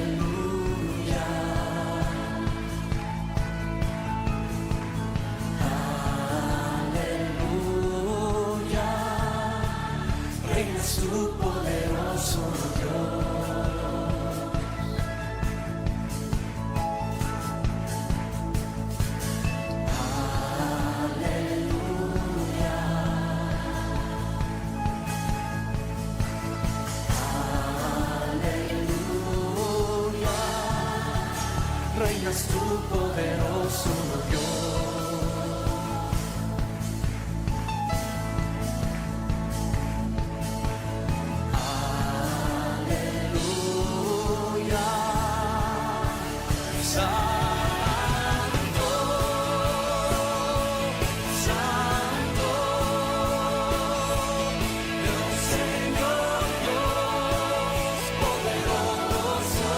Aleluya. Aleluya. Reinas tú, poderoso Dios. Aleluya. Aleluya. Reinas tú, poderoso Dios. Aleluya. Santo, Santo, el Señor Dios poderoso,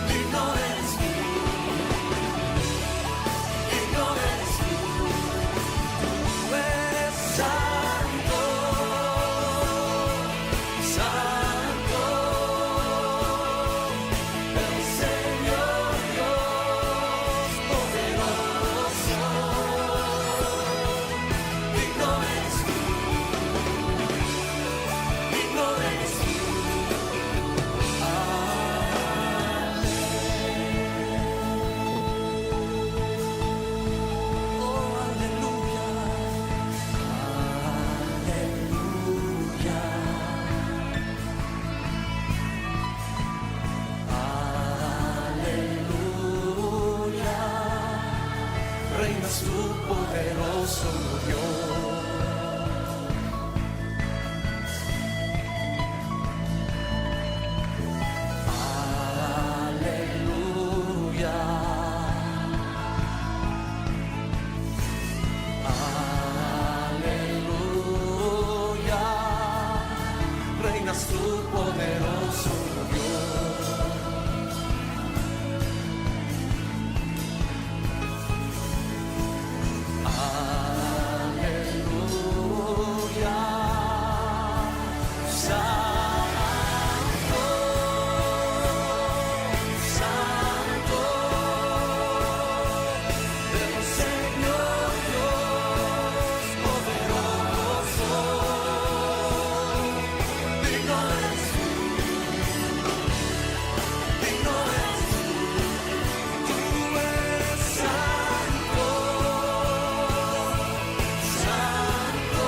digno eres tú, digno eres tú, tú eres santo, santo, el Señor Dios poderoso, digno eres tú, digno eres tú. Oh, aleluya, aleluya, aleluya. Reinas tú, poderoso Dios. Aleluya. Aleluya. Reinas tú, poderoso Dios. Aleluya. Santo, Santo, el Señor Dios poderoso, digno eres tú, digno eres tú, tú eres santo, santo,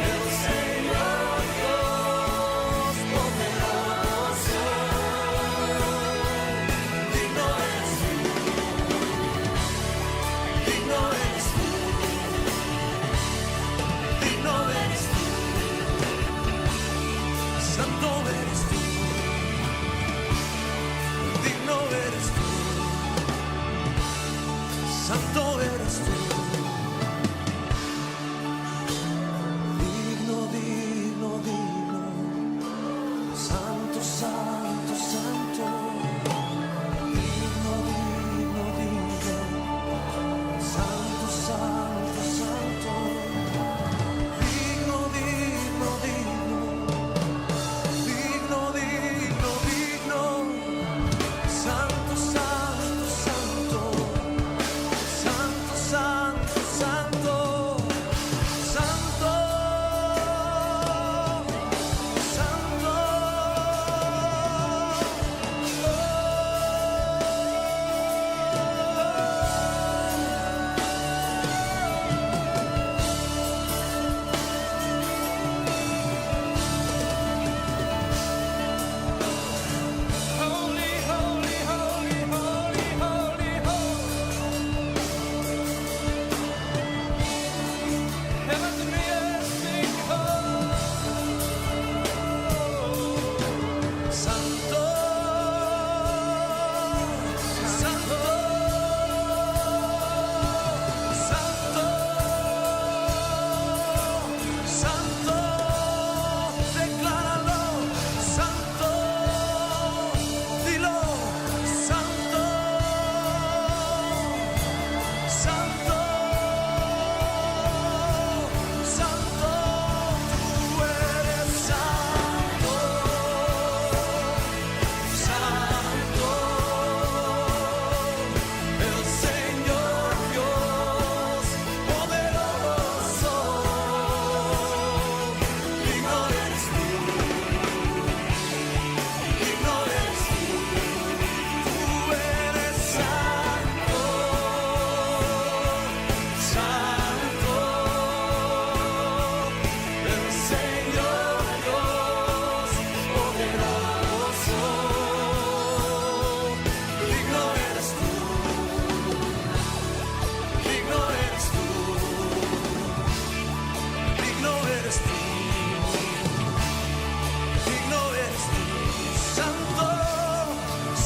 el Señor Dios poderoso, digno eres tú, digno eres tú, digno eres tú, santo eres tú, digno eres tú, santo eres tú. Digno, digno, digno, santo, santo, santo, digno, digno, digno, santo, santo, santo, digno, digno, digno, digno, digno, digno, santo, santo, santo,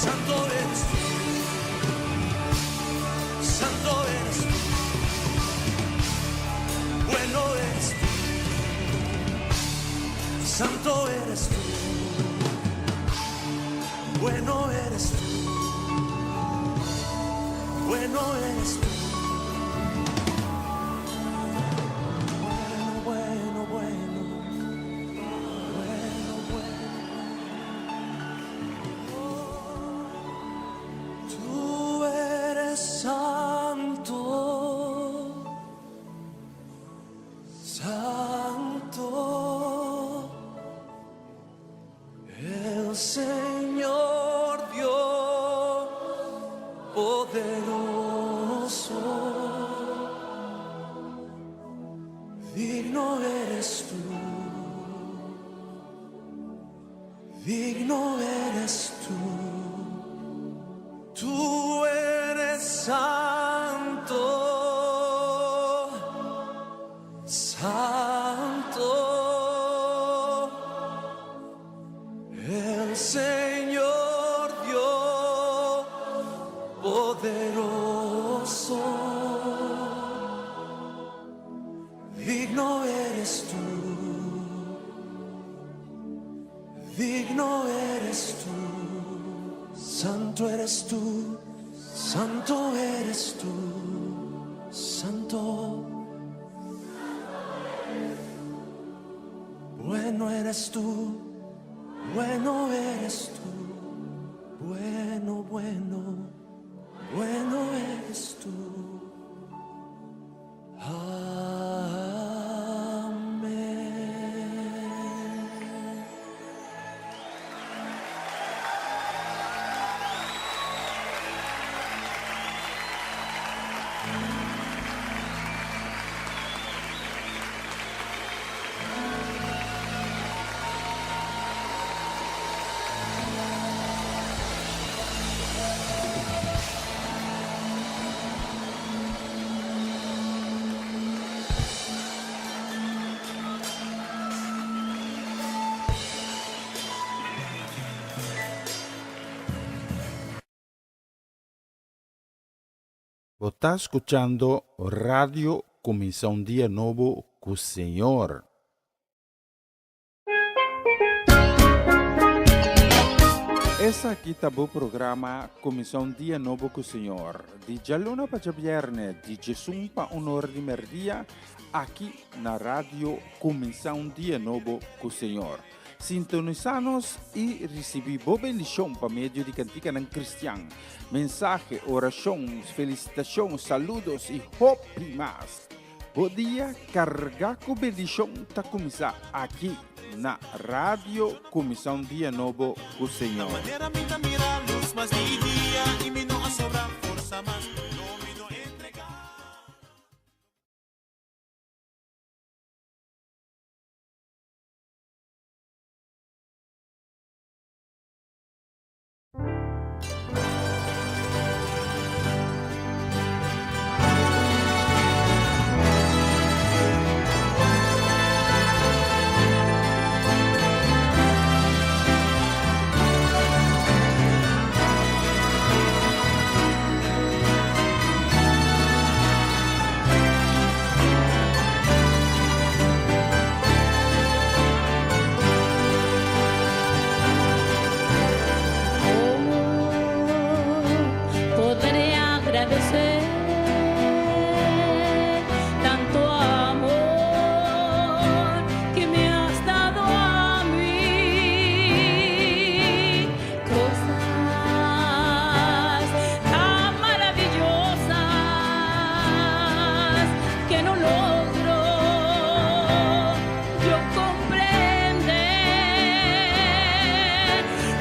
Santo eres tú, santo eres tú, bueno eres tú, santo eres tú, bueno eres tú, bueno eres tú. Bueno, bueno, bueno, bueno, bueno. Tú eres santo, santo, el Señor Dios poderoso. Digno eres tú, digno eres tú. Tú eres santo, santo, el Señor Dios poderoso. Digno eres tú, digno eres tú. Santo eres tú, santo eres tú, santo. Bueno eres tú, bueno eres tú, bueno, bueno, bueno eres tú. Amén. Bo ta skuchando Radio Kuminsá un Dia Nobo ku Señor. Esaki ta bo programa Kuminsá un Dia Nobo ku Señor, di djaluna pa djabièrnè, di djesun pa un ora di mèrdia, aki na Radio Kuminsá un Dia Nobo ku Señor. Sintonisá nos i risibí bo bendishon pa medio di kantikanan kristian, mensahe, orashon, felisitashon, saludos i hopi mas. Bo dia kargá ku bendishon ta kuminsá aki na Radio Kuminsá un Dia Nobo ku Señor. ¿Cómo podré agradecer tanto amor que me has dado a mí? Cosas tan maravillosas que no logro yo comprender.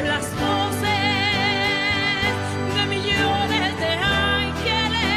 Las voces de millones de ángeles.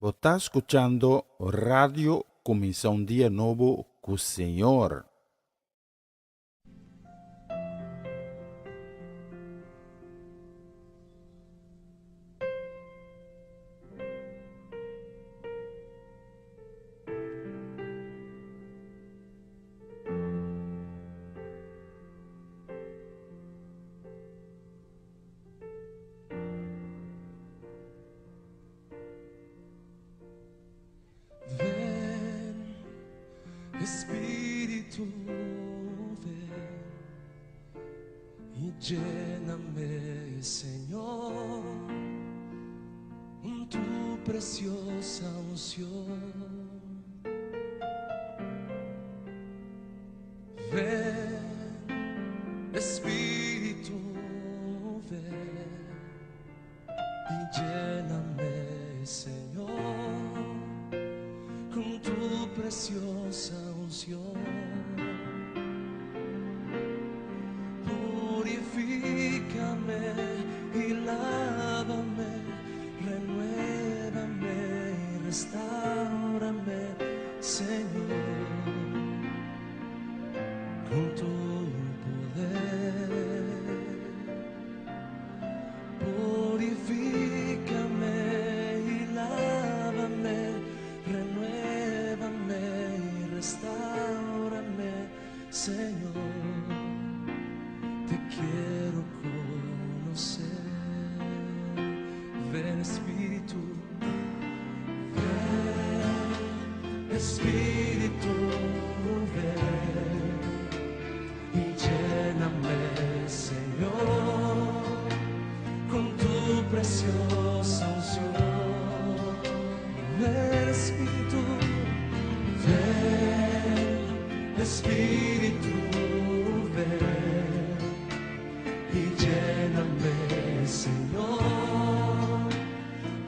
Bo ta skuchando Radio Kuminsá un Dia Nobo ku Señor. Ven, Espíritu, ven y lléname, Señor, con tu preciosa unción. Ven, Espíritu, ven y lléname, Señor, con tu preciosa unción. Purifícame y lávame, renuévame y restáurame, Señor, con tu poder. Purifícame y lávame, renuévame y restáurame, Señor. Te quiero conocer. Ven Espíritu, ven Espíritu, ven y lléname, Señor, con tu preciosa unción. Ven Espíritu, ven Espíritu, ven y lléname, Señor,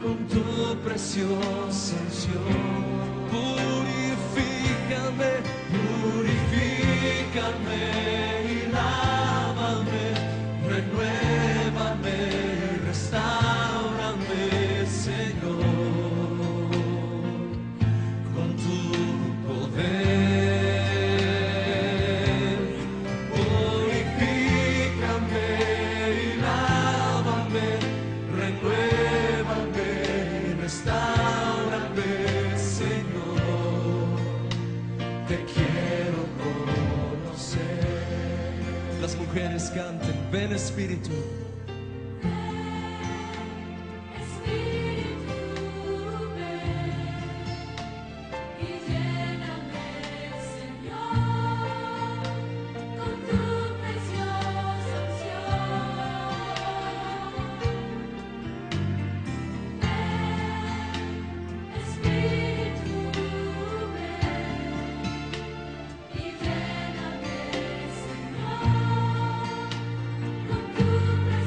con tu preciosa unción. Purifícame, purifícame y lávame, renuévame y restáurame, Señor, con tu poder. Purifícame y lávame, renuévame y restáurame, Señor. Te quiero conocer. Las mujeres canten, ven Espíritu. Espíritu, ven y lléname, Señor, con tu preciosa unción. Ven, Espíritu, ven y lléname, Señor, con tu preciosa unción.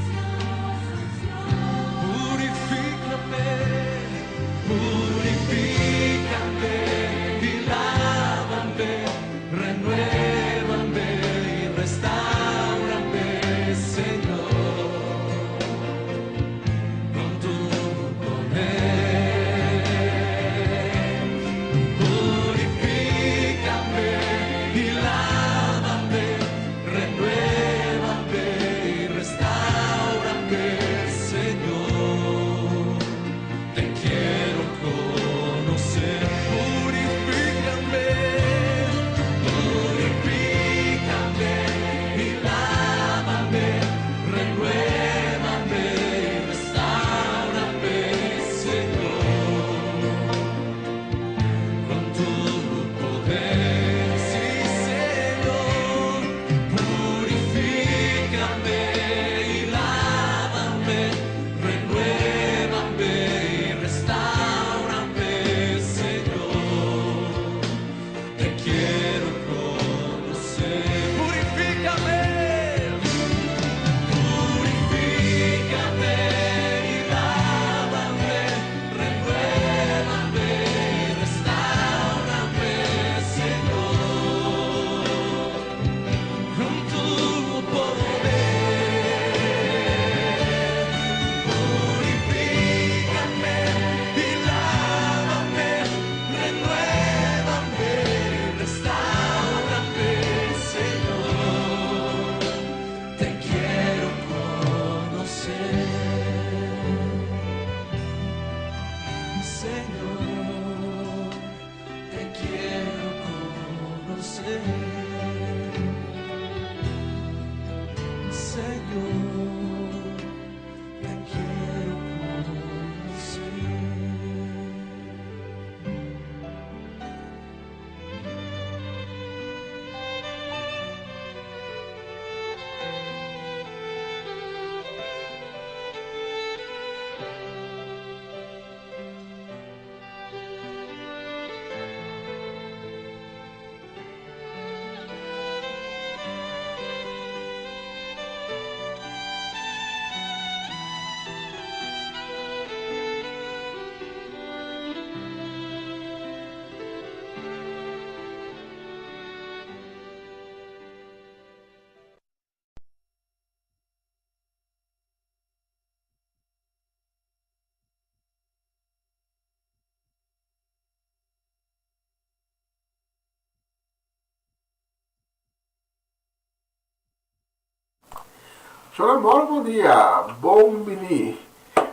Shona Moro bon dia, bon bini.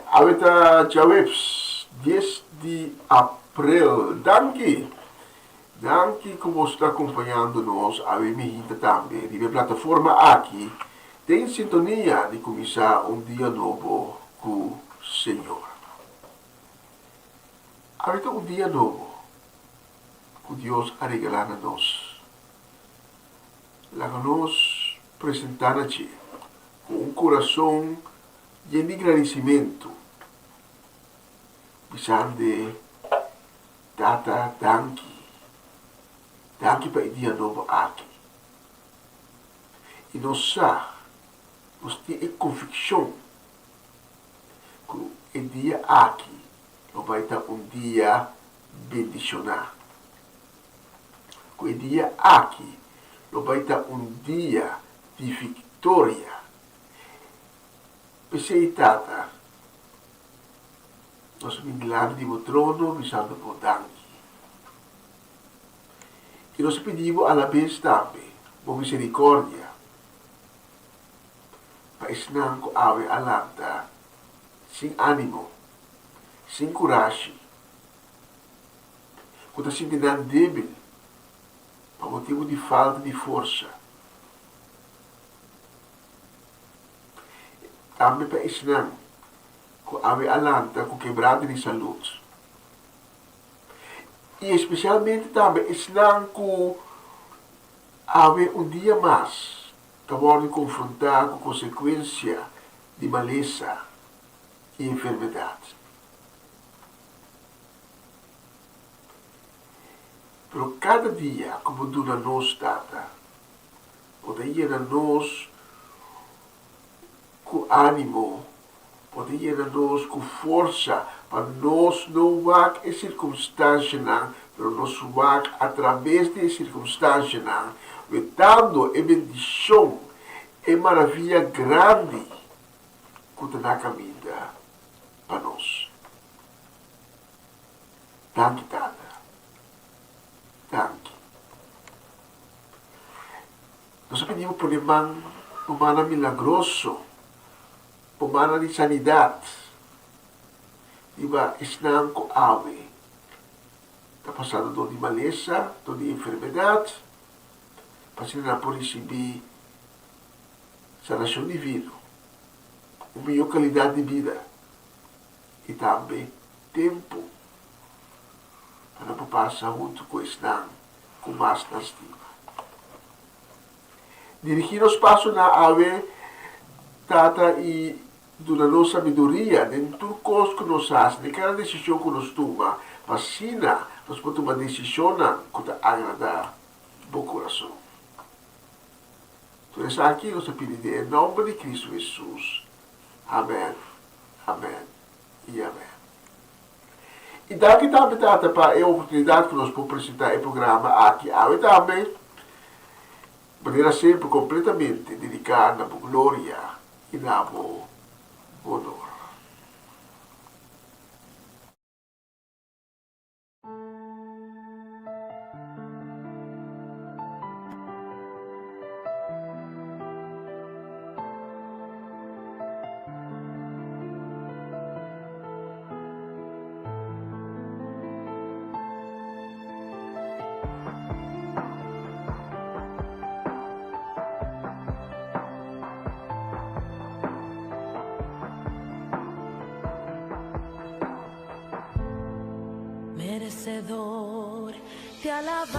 Awe ta djaweps dies di april. Danki, danki ku boso ta akompañando nos awe mihinta tambe riba e plataforma aki den sintonia di kuminsá un dia nobo ku Señor. Awe ta un dia nobo ku Dios a regalá na nos. Laga nos presentá na dje ku un kurason yen di gradisimentu, bisand'e, Tata, danki. Danki pa e dia nobo aki. I nos sa, nos tin e konvikshon ku e dia aki lo bai ta un dia bendishoná. Ku e dia aki lo bai ta un dia di viktoria. P'esei, Tata, nos a bin dilanti di bo trono bisando bo danki. I nos a pidi bo alabes tambe bo miserikòrdia pa esnan ku awe a lanta sin ánimo, sin kurashi, ku ta sinti nan débil pa motibu di falta di forsa. Tambe pa esnan ku awe a lanta ku kebrante di salud. I espesialmente tambe esnan ku awe un dia mas ta wòrdu konfrontá ku konsekuensia di malesa i enfermedat. Pero kada dia ku bo duna nos, Tata, bo ta yena nos ku ánimo, bo ta yena nos ku forsa pa nos no wak e sirkunstanshanan, pero nos wak atraves di e sirkunstanshanan, wetando e bendishon, e maravia grandi ku ta na kaminda pa nos. Danki Tata. Danki. Nos a pidi bo pone man, bo mannan milagroso, bo mannan di sanidat riba esnan ku awe ta pasando dor di malesa, dor di enfermedat, pa asina nan por risibí sanashon divino, un mihó kalidat di bida. I tambe tempu pa nan por pasa huntu ku esnan ku mas nan stima. Dirigí nos pasonan awe, Tata, i duna nos sabiduria den tur kos ku nos hasi, den kada desishon ku nos tuma, pa asina nos por tuma desishonnan ku ta agradá bo kurason. Tur esaki nos ta pidi den e nòmber di Kristu Hesus. Amèn. Amèn i amèn. I danki tambe Tata pa e oportunidat ku nos por presentá e programa aki awe tambe, manera semper kompletamente dediká na bo gloria i na bo honor. Merecedor de alabanzas,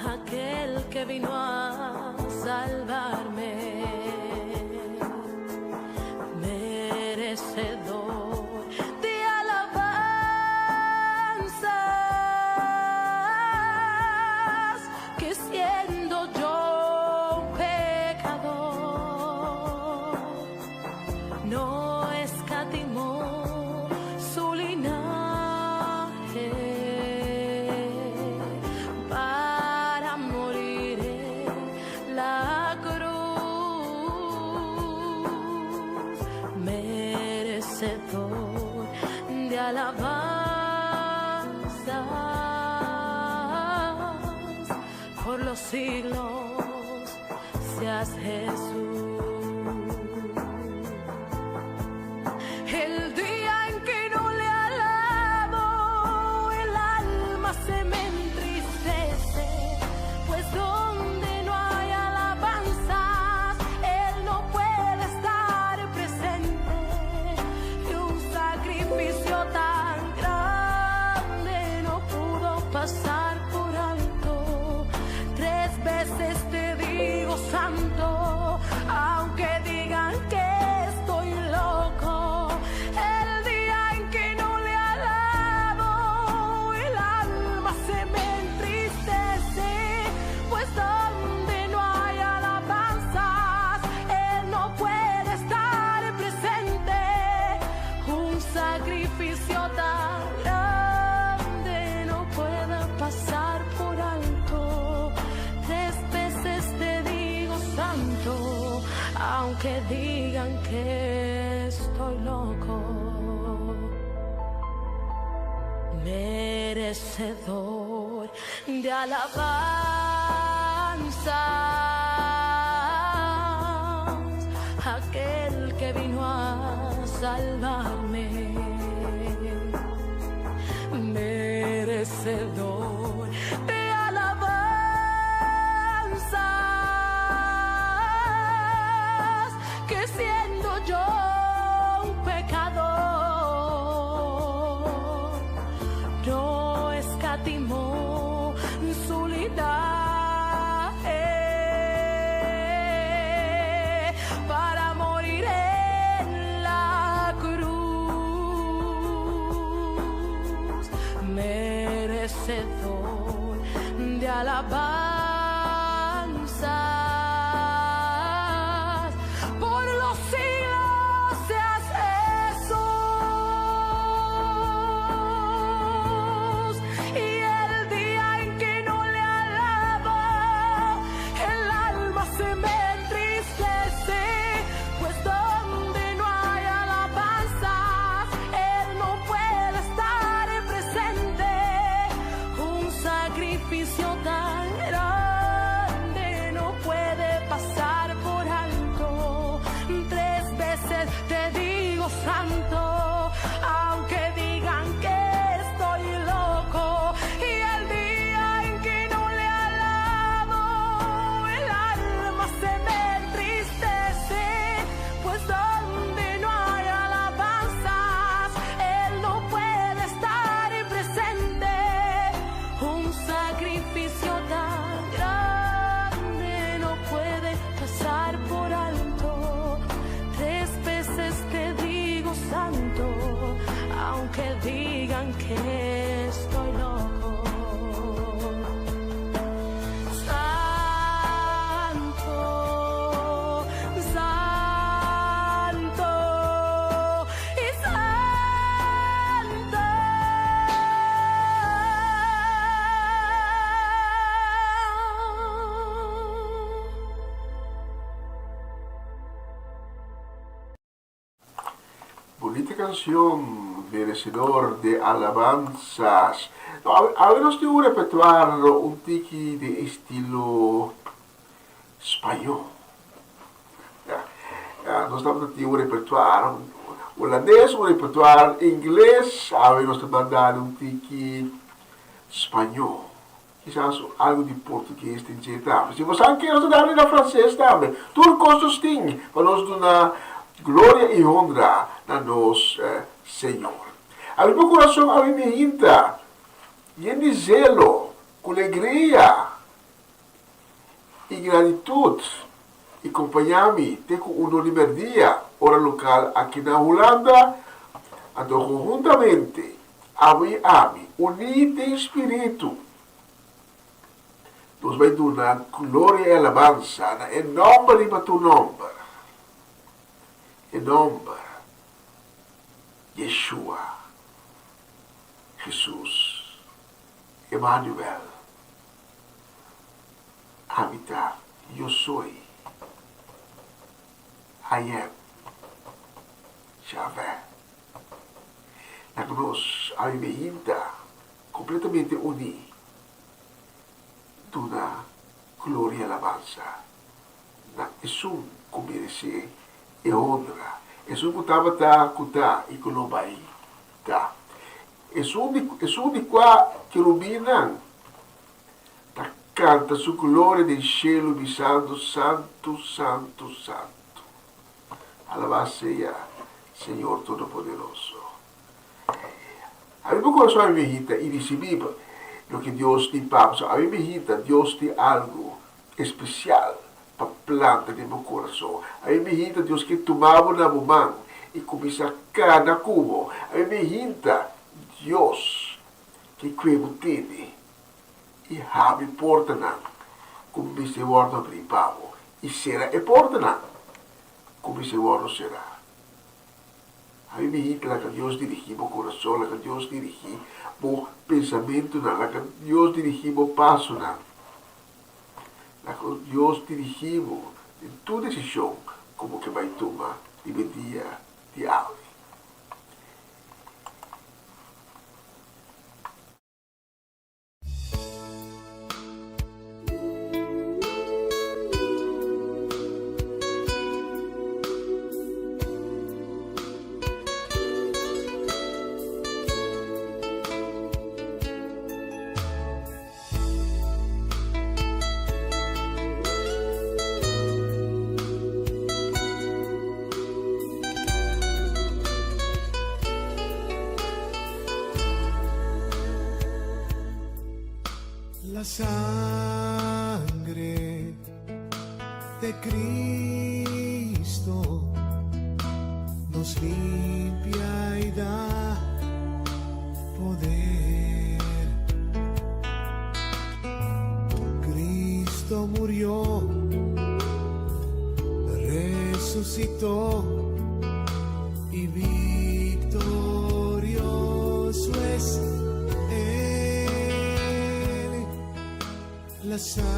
aquel que vino a salvarme. Merecedor de alabanzas, que siendo yo un pecador, no escatimó su linaje para morir en la cruz. Merecedor de alabanzas. Por los siglos seas Jesús. El día en que no le alabo, el alma se me entristece, pues donde no hay alabanzas, Él no puede estar presente. Y un sacrificio tan grande no pudo pasar por alto. Tres veces te digo santo, aunque digan que estoy loco. El día en que no le alabo, el alma se me entristece, pues donde no hay alabanzas, Él no puede estar presente. Un sacrificio tan grande no puede pasar por alto. Tres veces te digo santo, aunque digan que estoy loco. Merecedor de alabanzas, aquel que vino a salvarme, merecedor de alabanzas, que siendo yo un pecador, no escatimó su linaje para morir en la cruz, merecedor de alabanzas, por los siglos seas Jesús. Y el día en que no le alabo, el alma se me entristece, pues donde no hay alabanzas, Él no puede estar presente. Un sacrificio tan grande no puede pasar por alto. Tres veces te digo santo, aunque digan que estoy loco. Y el día en que no le alabo, el alma se me entristece, pues donde no hay alabanzas, Él no puede estar presente. Un sacrificio tan grande no puede pasar por alto. Tres veces te digo santo, aunque digan que estoy loco. Santo, santo y santo. Bunita kansion, meresedor di alabansas. No, awe nos tin un repertorio un tiki di estilo spañó. Ja, ja, nos tabata tin un repertorio hulandes, un repertorio ingles, awe nos ta manda un tiki spañó. Kisas algu di portugues tin dje tambe. Si bo sa ke nos ta dal na franses tambe. Tur kos nos tin pa nos duna gloria i honra na nos Señor. Abri bo kurason awe mi hinta, yen di zelo, ku legria i gratitut, i kompañá mi te ku uno di merdia, ora lokal aki na Hulanda. Anto konhuntamente Abo i ami, uní den spiritu, nos bai duna gloria i alabansa na e nòmber riba tur nòmber, e nòmber Yeshua, Hesus, Emanuel, Ami ta, Yo Soy, I Am, Yahveh. Laga nos awe meinta completamente uní duna. Gloria i alabansa na Esun ku meresé e honra, Esun ku tabata, ku ta i ku lo bai ta. Esun di, Esun di kua kerubinnan ta kanta Su gloria den shelu bisando, Santu, santu, santu. Alabá sea Señor Todopoderoso. Ami bo kurason a mi hita i risibí loke Dios tin pa bo. Ami mi hita Dios tin algu espesial pa planta den bo kurason. Ami mi hita Dios ke tuma bo na bo man i kuminsá kana ku bo. Ami mi hinta Dios ke kue bo tene i habri portanan ku mester wòrdu abrí pa bo i sera e portanan ku mester wòrdu será. Ami mihit, laga Dios dirigí bo kurason, laga Dios dirigí bo pensamentunan, laga Dios dirigí bo pasonan. Laga Dios dirigí bo den tur desishon ku bo ke bai tuma riba e dia di awe. La sangre de Cristo nos limpia y da poder. Cristo murió, resucitó y victorioso es Él. La sangre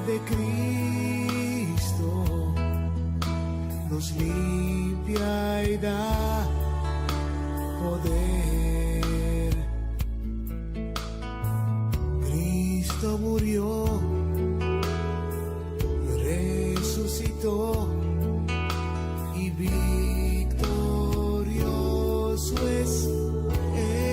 de Cristo nos limpia y da poder. Cristo murió, resucitó y victorioso es Él.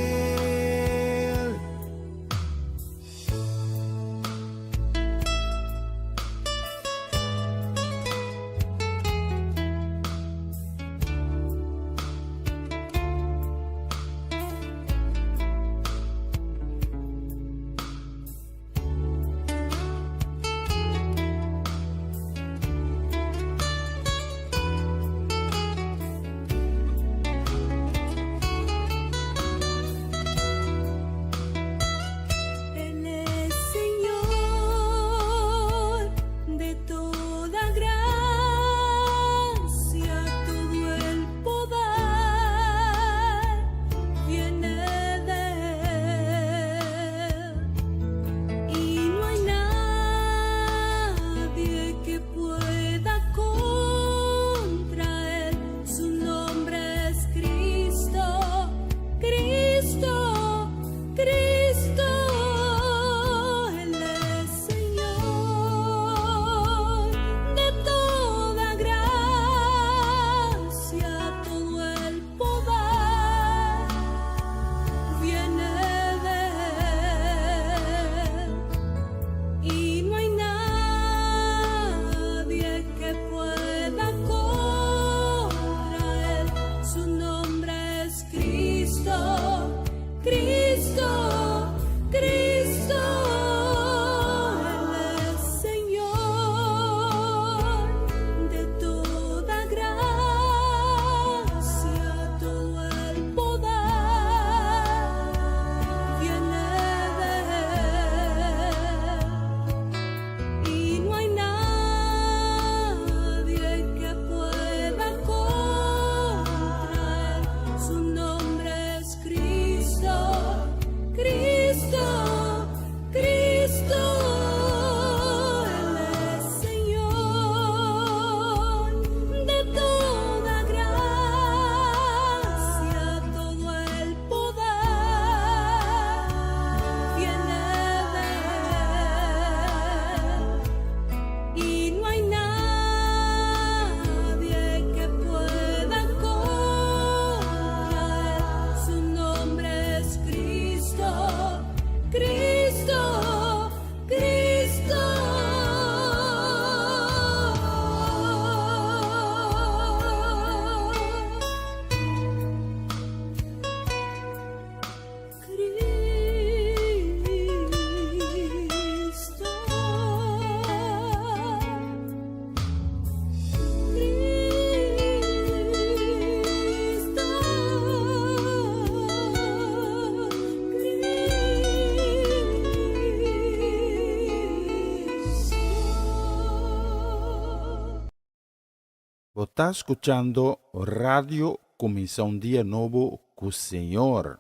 ta skuchando Radio Kuminsá un Dia Nobo ku Señor.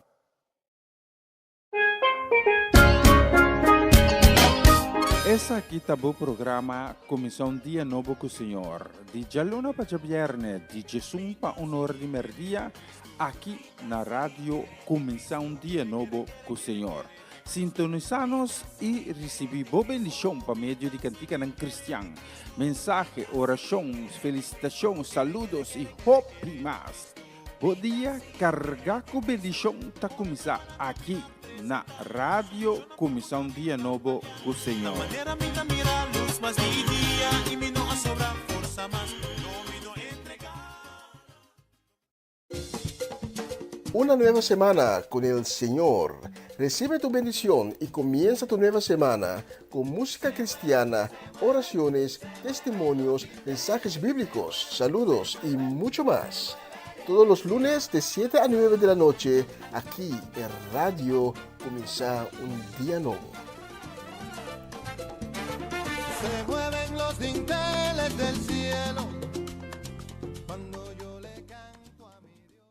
Esaki ta bo programa Kuminsá un Dia Nobo ku Señor, di djaluna pa djabièrnè, di djesun pa un or di mèrdia, aki na Radio Kuminsá un Dia Nobo ku Señor. Sintonisá nos i risibí bo bendishon pa medio di kantikanan kristian, mensahe, orashon, felisitashon, saludos i hopi mas. Bo dia kargá ku bendishon ta kuminsá aki na Radio Kuminsá un Dia Nobo ku Señor. Una nueva semana con el Señor. Recibe tu bendición y comienza tu nueva semana con música cristiana, oraciones, testimonios, mensajes bíblicos, saludos y mucho más. Todos los lunes de 7 a 9 de la noche, aquí en Radio Comienza un Día Nuevo. Se mueven los dinteles del cielo cuando yo le canto a mi Dios.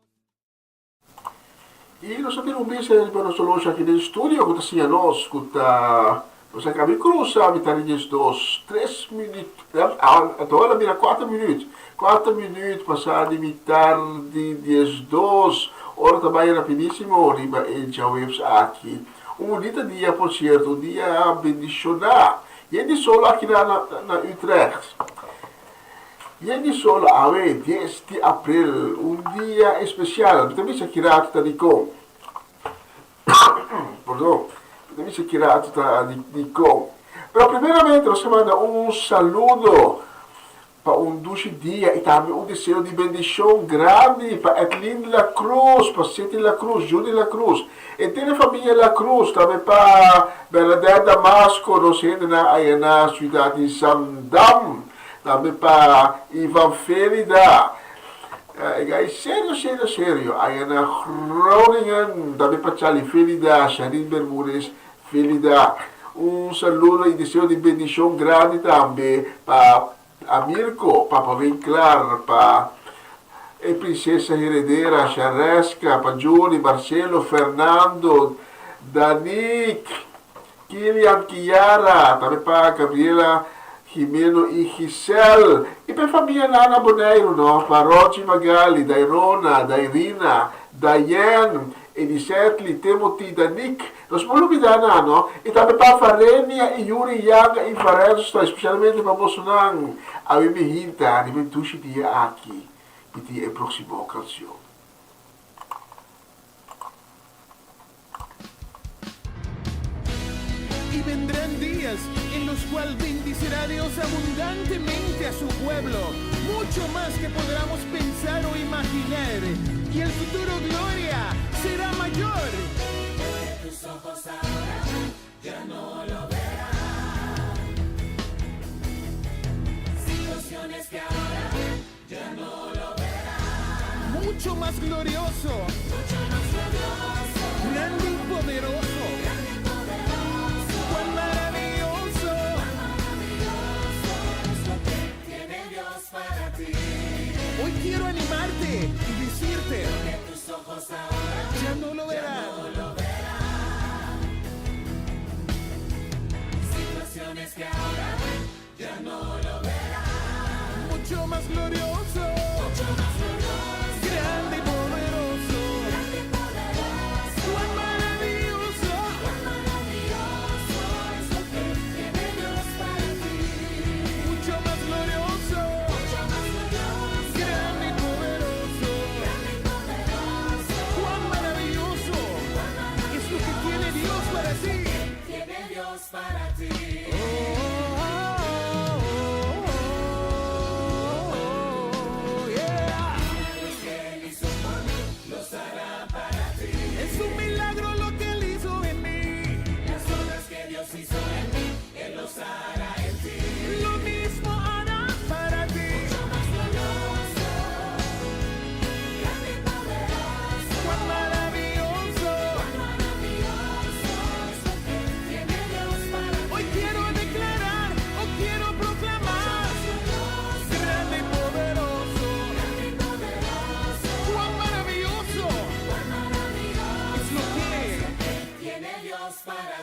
I nos a tene un bes riba nos oloshi aki den studio ku ta siña nos ku ta nos a kabi krusa mitar di diesdos tres minüt anto a bira kuater minüt kuater minüt pasá di mitar di diesdos ora ta bai rapidísimo riba e djaweps aki un bunita dia por sierto un dia bendishoná yen di solo aki na na Utrecht. Yen di sol awe, dies di april, un dia especial. Mi ta bisa ki rato ta dikon. Perdon. Mi ta bisa ki rato ta dikon. Pero primeramente nos ta manda un saludo pa un dushi dia y tambe un deseo di bendicion grandi pa Edlin La Cruz, pa City La Cruz, Judy La Cruz, henter e famia La Cruz, tambe pa Bernadette Damasco, nos hendenan aya na ciudad di Zaandam. Tambe pa Ivan Felida. E gai serio serio serio aya na Groningen. Tambe pa Charlie Felida, Sharin Bermudez Felida. Un saludo y deseo di bendicion grandi tambe pa Amirko, Papa Winklar, pa e princesa heredera Shareska, pa Juni, Marcelo, Fernando, Danik. Kilian, Kiara, tambe pa Gabriela, Jimeno i Giselle. I pa e famia nan na Boneiru no, pa Rochi, Magali, Dairona, Dairina, Dayenne, Edisetli, Timothy, Danique. Nos por lubida nan no. I tambe pa Varenia i Yuri, Yanga i Varensto, especialmente pa bosonan. Awe mi hinta riba e dushi dia aki. Mi tin e proximo cancion. Y vendrán días en los cual bendicirá Dios abundantemente a su pueblo, mucho más que podamos pensar o imaginar, y el futuro gloria será mayor. Tus ojos ahora ya no lo verán. Situaciones que ahora ya no lo verán. Mucho más glorioso. Mucho más glorioso. Grande y poderoso. Grande y poderoso. Cuán maravilloso. Cuán maravilloso es lo que tiene Dios para ti. Hoy quiero animarte y decirte que tus ojos ahora ya no lo verán. Ya no lo verán. Situaciones que ahora ya no lo verán. Mucho más glorioso. Mucho más glorioso. Grande y poderoso. Grande y poderoso. Cuán maravilloso. Cuán maravilloso es lo que tiene Dios para ti. Mucho más glorioso. Mucho más glorioso. Grande y poderoso. Grande y poderoso. Cuán maravilloso. Cuán maravilloso es lo que tiene Dios para ti. Tiene Dios para ti. Oh, oh, oh, oh, oh.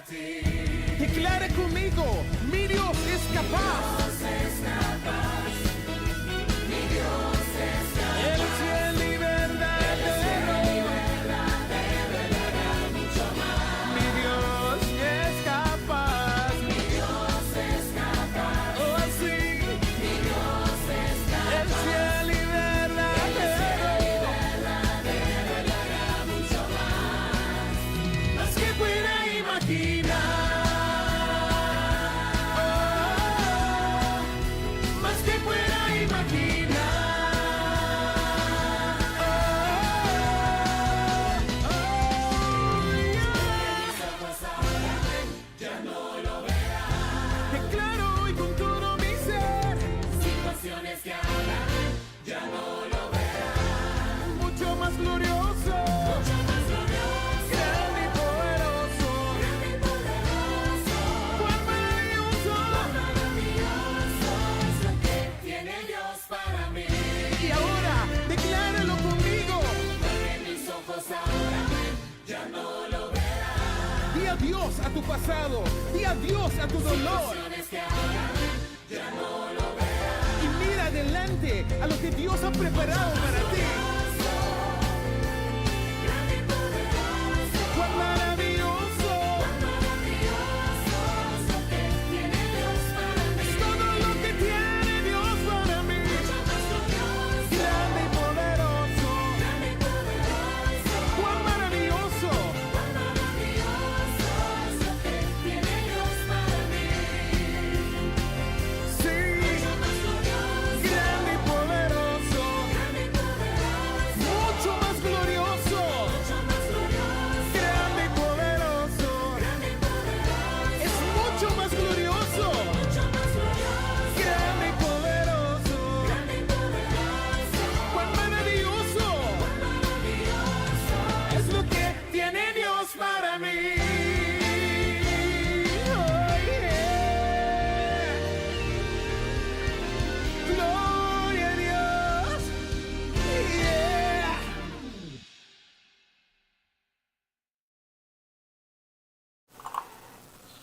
ti. Declara conmigo, mi Dios es capaz. Mi Dios es capaz. Mi Dios es capaz. Él es fiel y Él es fiel y verdadero. verdadero. Él hará mucho más. Mi Dios es capaz. Mi Dios es capaz. Oh, sí. Mi Dios es Él es capaz. fiel y Él es fiel y verdadero. verdadero. Él hará mucho más. Más que pueda imaginar. Oh, más que pueda imaginar. Oh, oh, yeah. Mis ojos ahora ven, ya no lo verán. Declaro hoy con todo mi ser, Situaciones que ahora ven, ya no lo verán. mucho más glorioso, Mucho más glorioso, grande y poderoso, grande y poderoso. cuán maravilloso. Cuán maravilloso es lo que tiene Dios para mí. Y ahora, decláralo conmigo. Lo que mis ojos ahora ven, ya no lo verán. Di adiós a tu pasado, di adiós a tu dolor. Situaciones que ahora ven, ya no lo verán. Y mira adelante a lo que Dios ha preparado para ti. Grande y poderoso, Cuán maravilloso cuán maravilloso es lo que tiene Dios para mí. es todo lo que tiene Dios para mí. Mucho más glorioso, Grande y poderoso, grande y poderoso. cuán maravilloso. Cuán maravilloso es lo que tiene Dios para mí. Sí, Mucho más glorioso, grande y poderoso, grande y poderoso. mucho más glorioso, Mucho más glorioso, grande y poderoso. grande y poderoso. Es mucho más glorioso, Mucho más glorioso, grande y poderoso. grande y poderoso. Cuán maravilloso Cuán maravilloso es lo que tiene Dios para mí. Oh, yeah. Gloria a Dios. Yeah.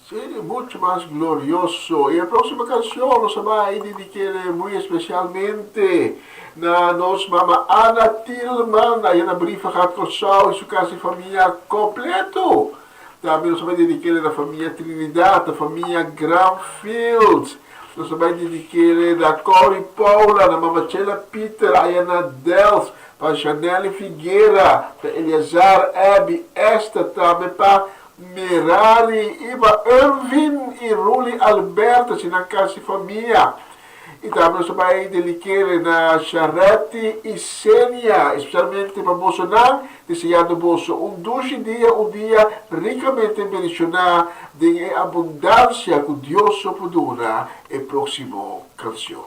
Sí, mucho más glorioso. Y e próksimo kansion nos ta bai dedik'é muy espesialmente na nos mama Ana Tilman, aya na Brievengat Kòrsou i su kas i famia kompleto. Tambe nos ta bai dedik'é na famia Trinidad, na famia Granfield. Nos ta bai dedik'é na Corrie Paula, na mama Chela Pieter, aya na Delft, pa Janelle Figuera, pa Eleazar, Abby, Esther, tambe pa Merari, i pa Irvin i Ruli Alberto, si nan kas i famia. I tambe nos ta bai dedik'é na Sharetti i Senia, espesialmente pa bosonan, deseando boso un dushi dia, un dia rikamente bendishoná den e abundansia ku Dios so por duna. E próksimo kansion.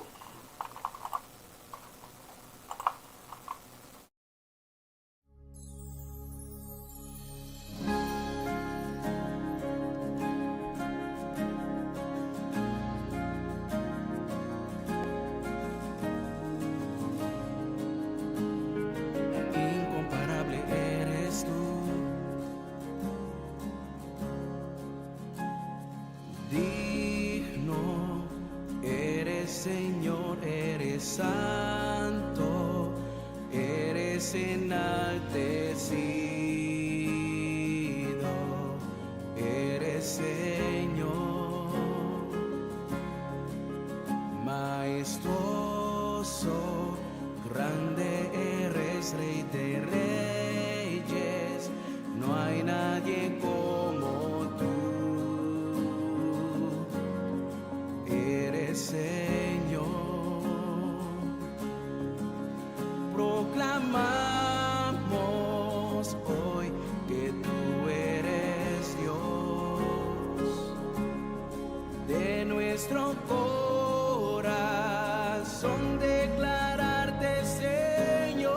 Incomparable eres tú. Digno eres Señor, eres santo, eres enaltecido, eres Señor, majestuoso, grande eres Rey de Reyes, no hay nadie como tú. Eres Señor. Proclamamos hoy que tú eres Dios. De nuestro corazón declararte Señor.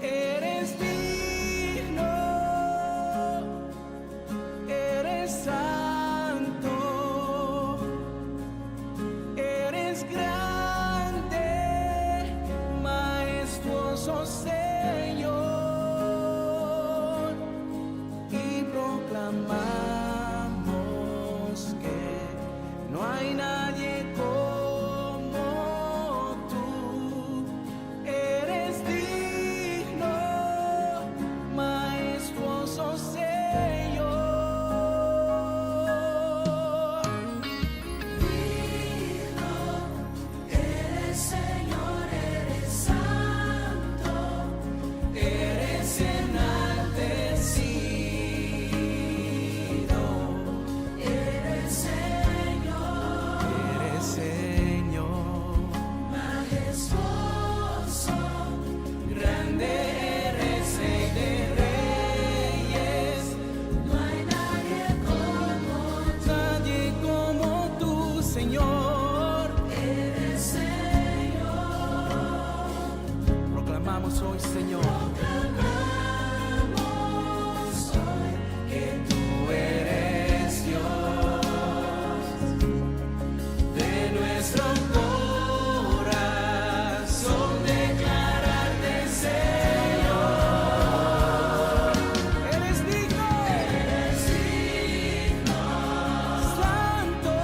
Eres digno, eres santo, eres grande. Proclamamos, Señor. Proclamamos hoy que tú eres Dios. De nuestro corazón declararte Señor. Eres digno. Eres digno. Santo.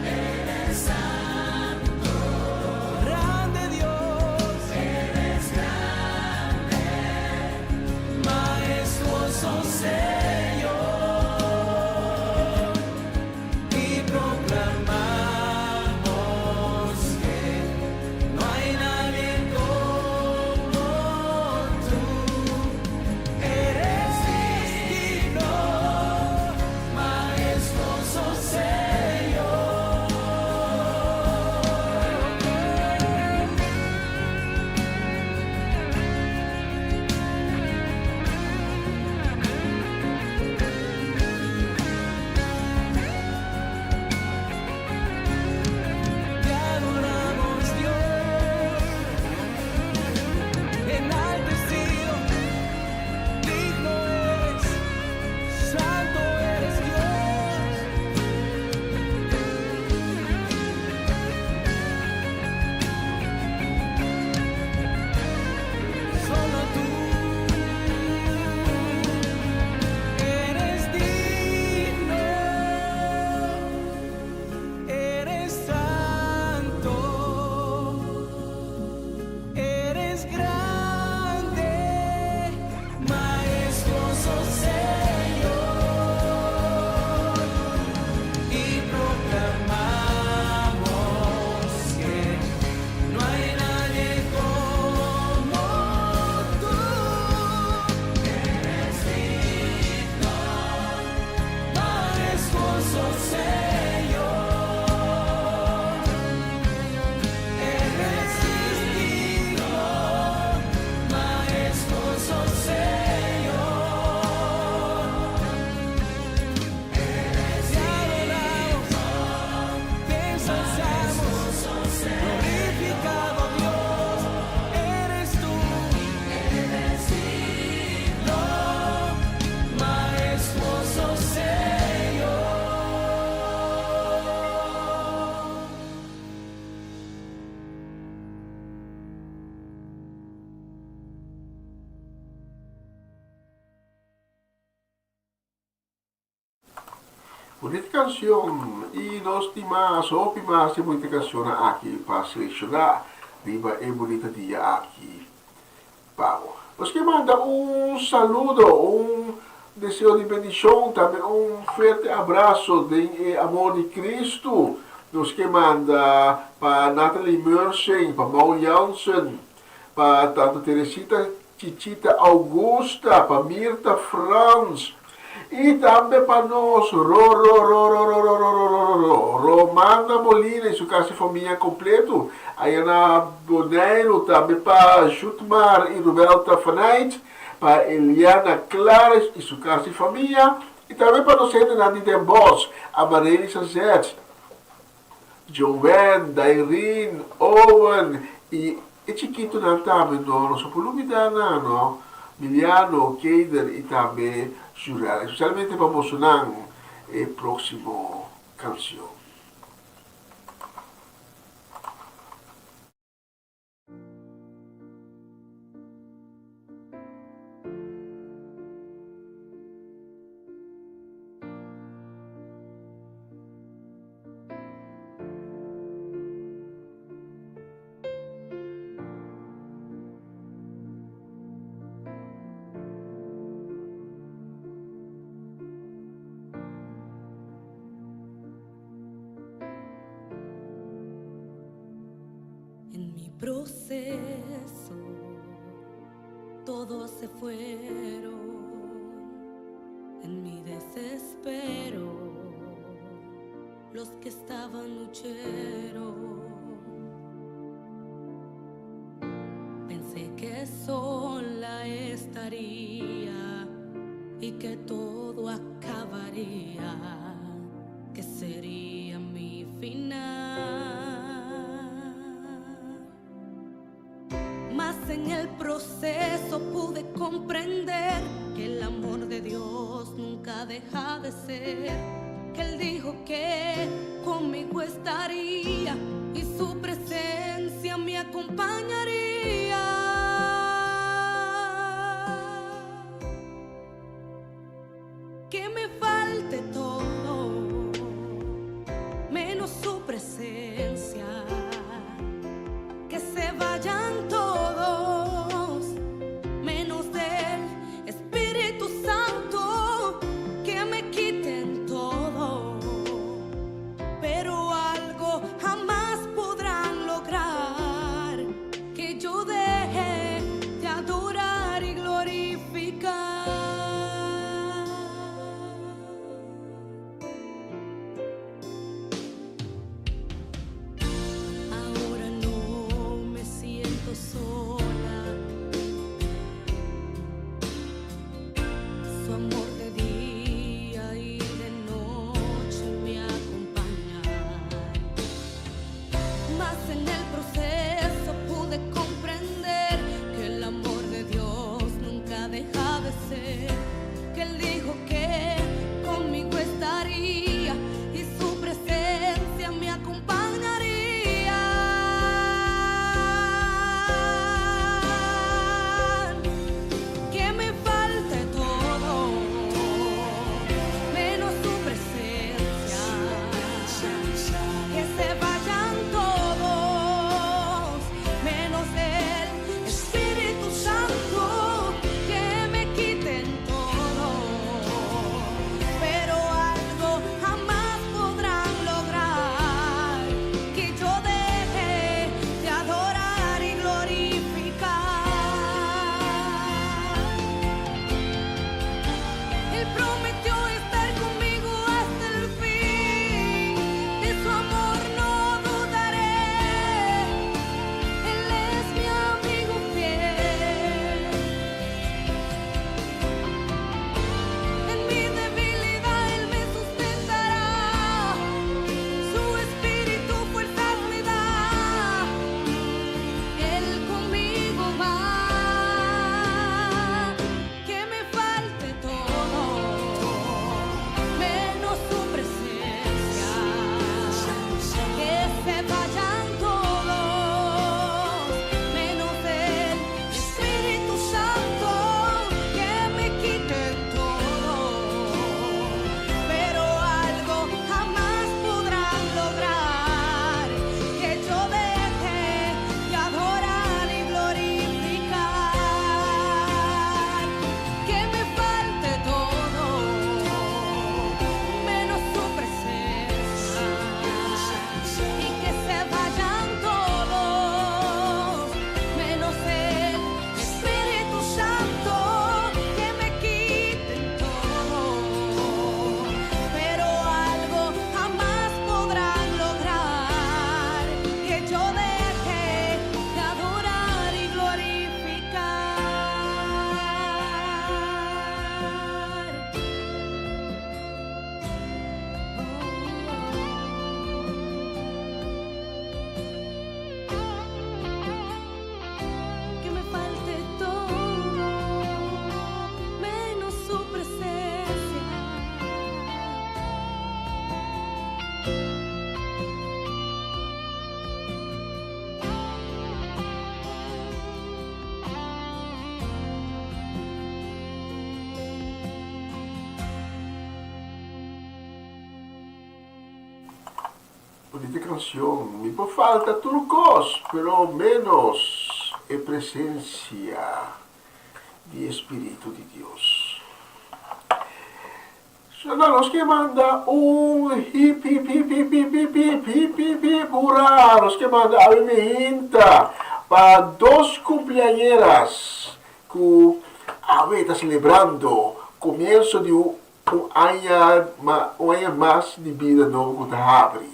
Eres santo. Grande Dios. Eres grande. Majestuoso Señor. Y proclamamos que no hay nadie como tú. Eres digno, majestuoso Señor. Te adoramos, Dios, enaltecido, digno eres, santo eres Dios. Solo tú eres digno. Eres santo, eres grande, majestuoso Señor. Y proclamamos que no hay nadie como tú. Eres digno, majestuoso Señor. Eres digno, majestuoso Señor. Eres Te adoramos, te ensalzamos, glorificado Dios, eres tú. Eres digno, majestuoso Señor. Bunita kansion i nos tin mas, hopi mas e bunita kansionnan aki pa selekshoná riba e bunita dia aki pa bo. Nos ke manda un saludo, un deseo di bendishon, tambe un fuerte abraso den e amor di Cristo. Nos ke manda pa Natalie Mersing, pa Mau Jansen, pa Tanta Teresita Chichita Augusta, pa Mirta Frans y tambe pa nos Ro-ro-ro-ro-ro-ro-ro-ro-ro-ro Romana Molina y su casa y famia completo aya na Boneiru, tambe pa Jutmar y Rubelta Fanait, pa Eliana Clares y su casa y famia y tambe pa nos hendenan di Den Bosch, Amarely Sazet, Joanne, Dairine, Owen y e chikitonan tambe no, nos no por lubida nan no, Miliano, Keider y tambe Jurel, especialmente pa bosonan e proximo cancion. En mi proceso todos se fueron. En mi desespero los que estaban huyeron. Pensé que sola estaría y que todo acabaría, que sería mi final. Mas Mas en el proceso pude comprender que el amor de Dios nunca deja de ser. Que Él dijo que conmigo estaría y su presencia me acompañaría. Que me falte todo, menos su presencia. Que se vayan todos, menos del Espíritu Santo. Que me quiten todo, pero algo jamás podrán lograr que yo deje de adorar y glorificar. Ahora no me siento sola. Su amor de día y de noche me acompaña. Mas en el proceso pude comprender que el amor de Dios nunca deja de ser. Que Él dijo que conmigo estaría y su presencia me acompañaría. Que me falte todo, menos su presencia. Que se vayan todos, menos el Espíritu Santo. Que me quiten todo, pero algo jamás podrán lograr que yo deje de adorar y glorificar. Él prometió estar conmigo hasta el fin. De su amor no dudaré. Él es mi amigo fiel. En mi debilidad Él me sustentará. Su espíritu fuerzas me da. Él conmigo va. Que me falte todo, menos su presencia. Que se vayan todos, menos el Espíritu Santo. Que me quiten todo, pero algo jamás podrán lograr que yo deje de adorar y glorificar. Que me falte todo, menos su presencia. Y que se vayan todos, menos el Espíritu Santo. Que me quiten todo, pero algo jamás podrán lograr que yo deje de adorar y glorificar. Que me falte todo, menos su presencia. Bunita cancion. Mi por falta tur cos, pero menos e presencia di e Spiritu di Dios. So, no, nos ke manda un hip hip hip hip hip hip hip hip hip hip hurra! Nos ke manda awe mihinta pa dos cumpleañeras cu awe ta celebrando comienzo di un Un aña un aña mas di bida nobo ku ta habri.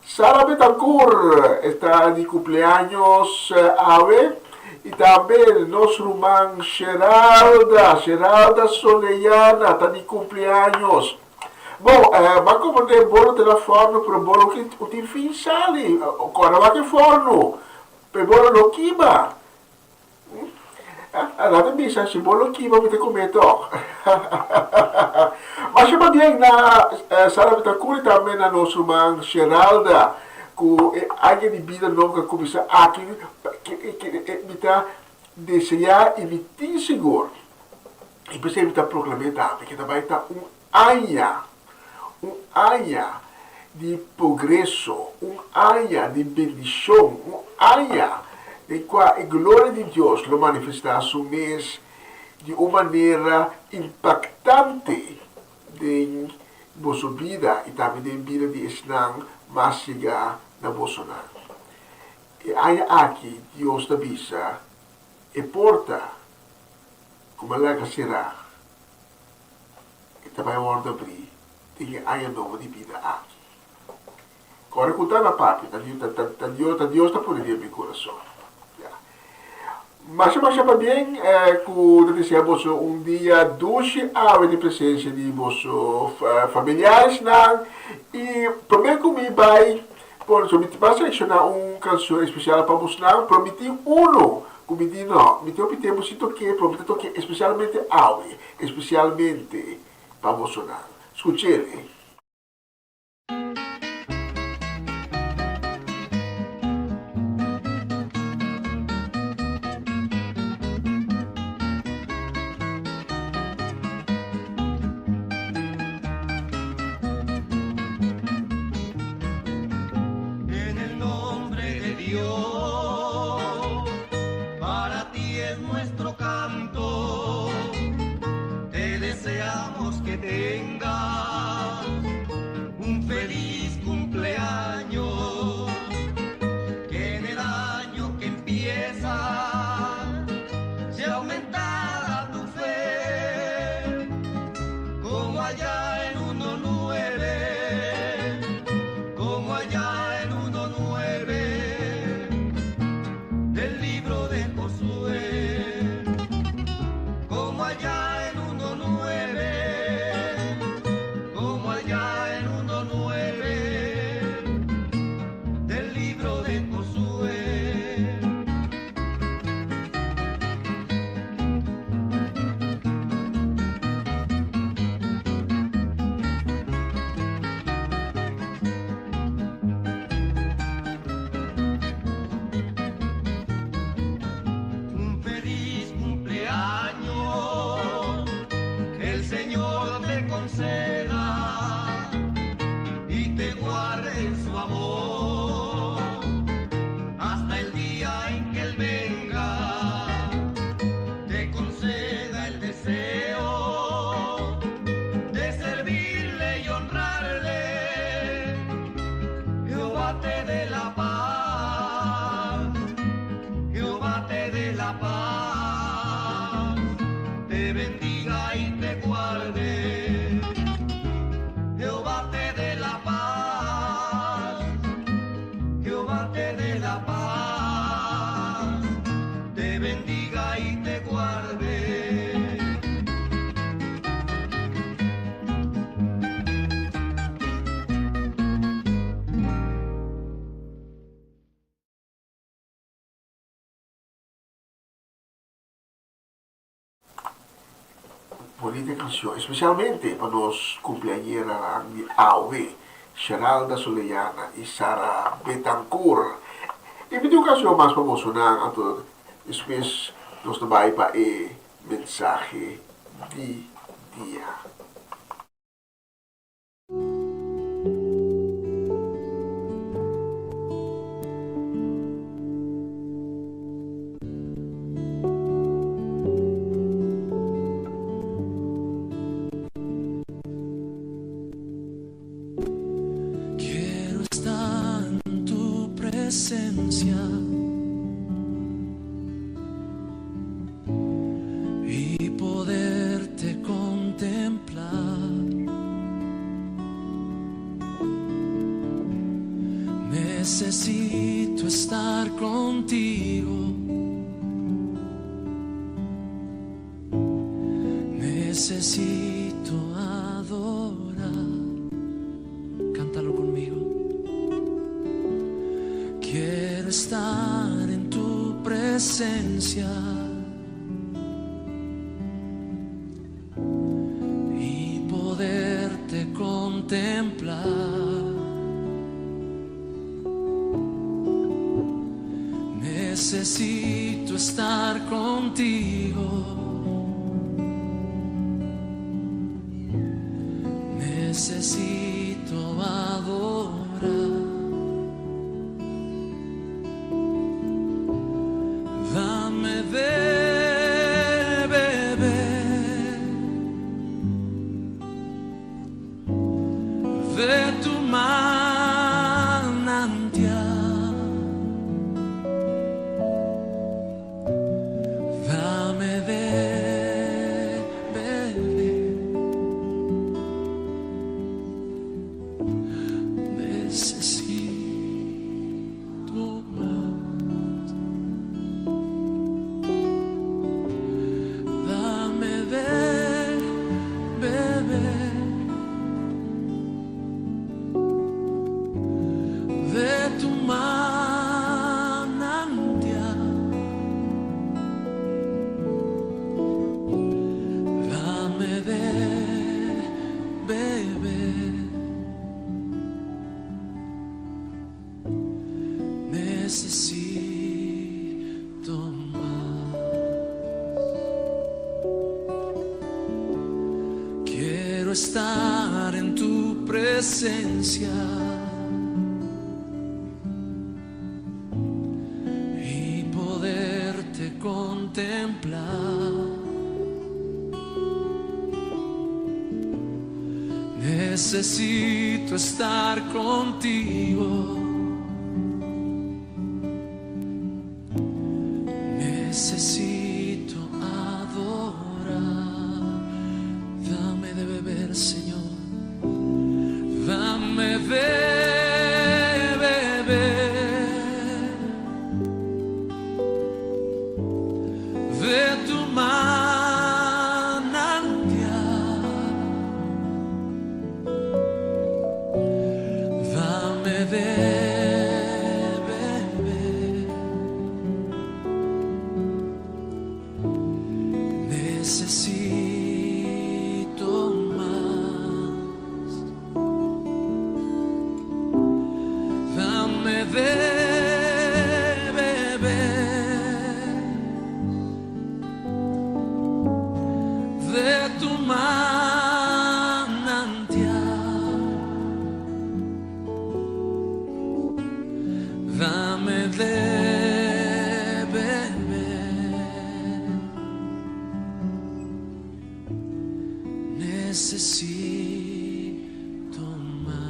Sara Betancourt esta di cumpleaños awe y tambe nos ruman Sheralda, Sheralda Soleyana ta di cumpleaños. Bon, ban comprende bo no ta na forno pero bo no tin fin sali. Ora wak e forno, pero bo no lo kima. Nan ta bisa si bo lo kiba mi ta come toch. Masha pabien na Sara Betancourt y tambe na nos ruman Sheralda cu e aña di bida nobo cu a cuminsa aki. Mi ta desea y mi tin sigur y p'esey mi ta proclame tambe cu ta bay ta un aña, un aña di progreso, un aña di bendicion, un aña den cua e gloria di Dios lo manifesta su mes di un manera impactante den boso bida y tambe den bida di esnan mas yega na bosonan. E aña aki Dios ta bisa, E porta cu bo a laga cera, e ta bai wòrdu abrí den e aña nobo di bida aki. Kòrda ku ta na papia, ta ta Dios ta Dios ta pone den mi kurason. Ya. Masha masha pabien ku ta desea boso un dia dushi awe den presensia di boso familiaresnan i promé ku mi bai Por eso mi ta selecciona un cancion especial pa bosnan, pero mi tin uno cu mi di no, mi tin hopi tempo sin toke, pero mi ta toke especialmente awe, especialmente pa bosonan. Scuchele. En el nombre de Dios, para ti es nuestro canto. Te deseamos que tengas un feliz cumpleaños. Que en el año que empieza sea aumentada tu fe, como allá en 1-9, como allá en 1-9 del libro de Josué, como allá en 1-9, como allá en 1-9 del libro de Josué. Un feliz cumpleaños, que el Señor te conceda y te guarde en su amor hasta el día en que Él venga, te conceda el deseo de servirle y honrarle. Jehová te dé la paz, Jehová te dé la paz, te bendiga y te guarde. Jehová te dé la paz, Jehová te dé la paz, te bendiga y te guarde. Bonita cancion, especialmente pa nos cumpleañeranan di awe, Sheralda Soleyana y Sara Betancourt. Y mi tin un cancion mas pa bosonan, anto despues nos ta bay pa e mensahe di dia. Quiero estar en tu presencia y poderte contemplar. Necesito estar contigo. Necesito adorar. Cántalo conmigo. Quiero estar en tu presencia. Necesito estar contigo. Necesito adorar. Dame de beber de tu manantial. Dame de beber. Necesito más. Dame de beber de tu manantial. Dame de beber. Necesito más. Quiero estar en tu presencia y poderte contemplar. Necesito estar contigo. Necesito adorar. Dame de beber, Señor. Dame de beber de tu manantial. Dame de beber. Necesito más. Dame de beber de tu manantial. Dame de beber. Necesito más.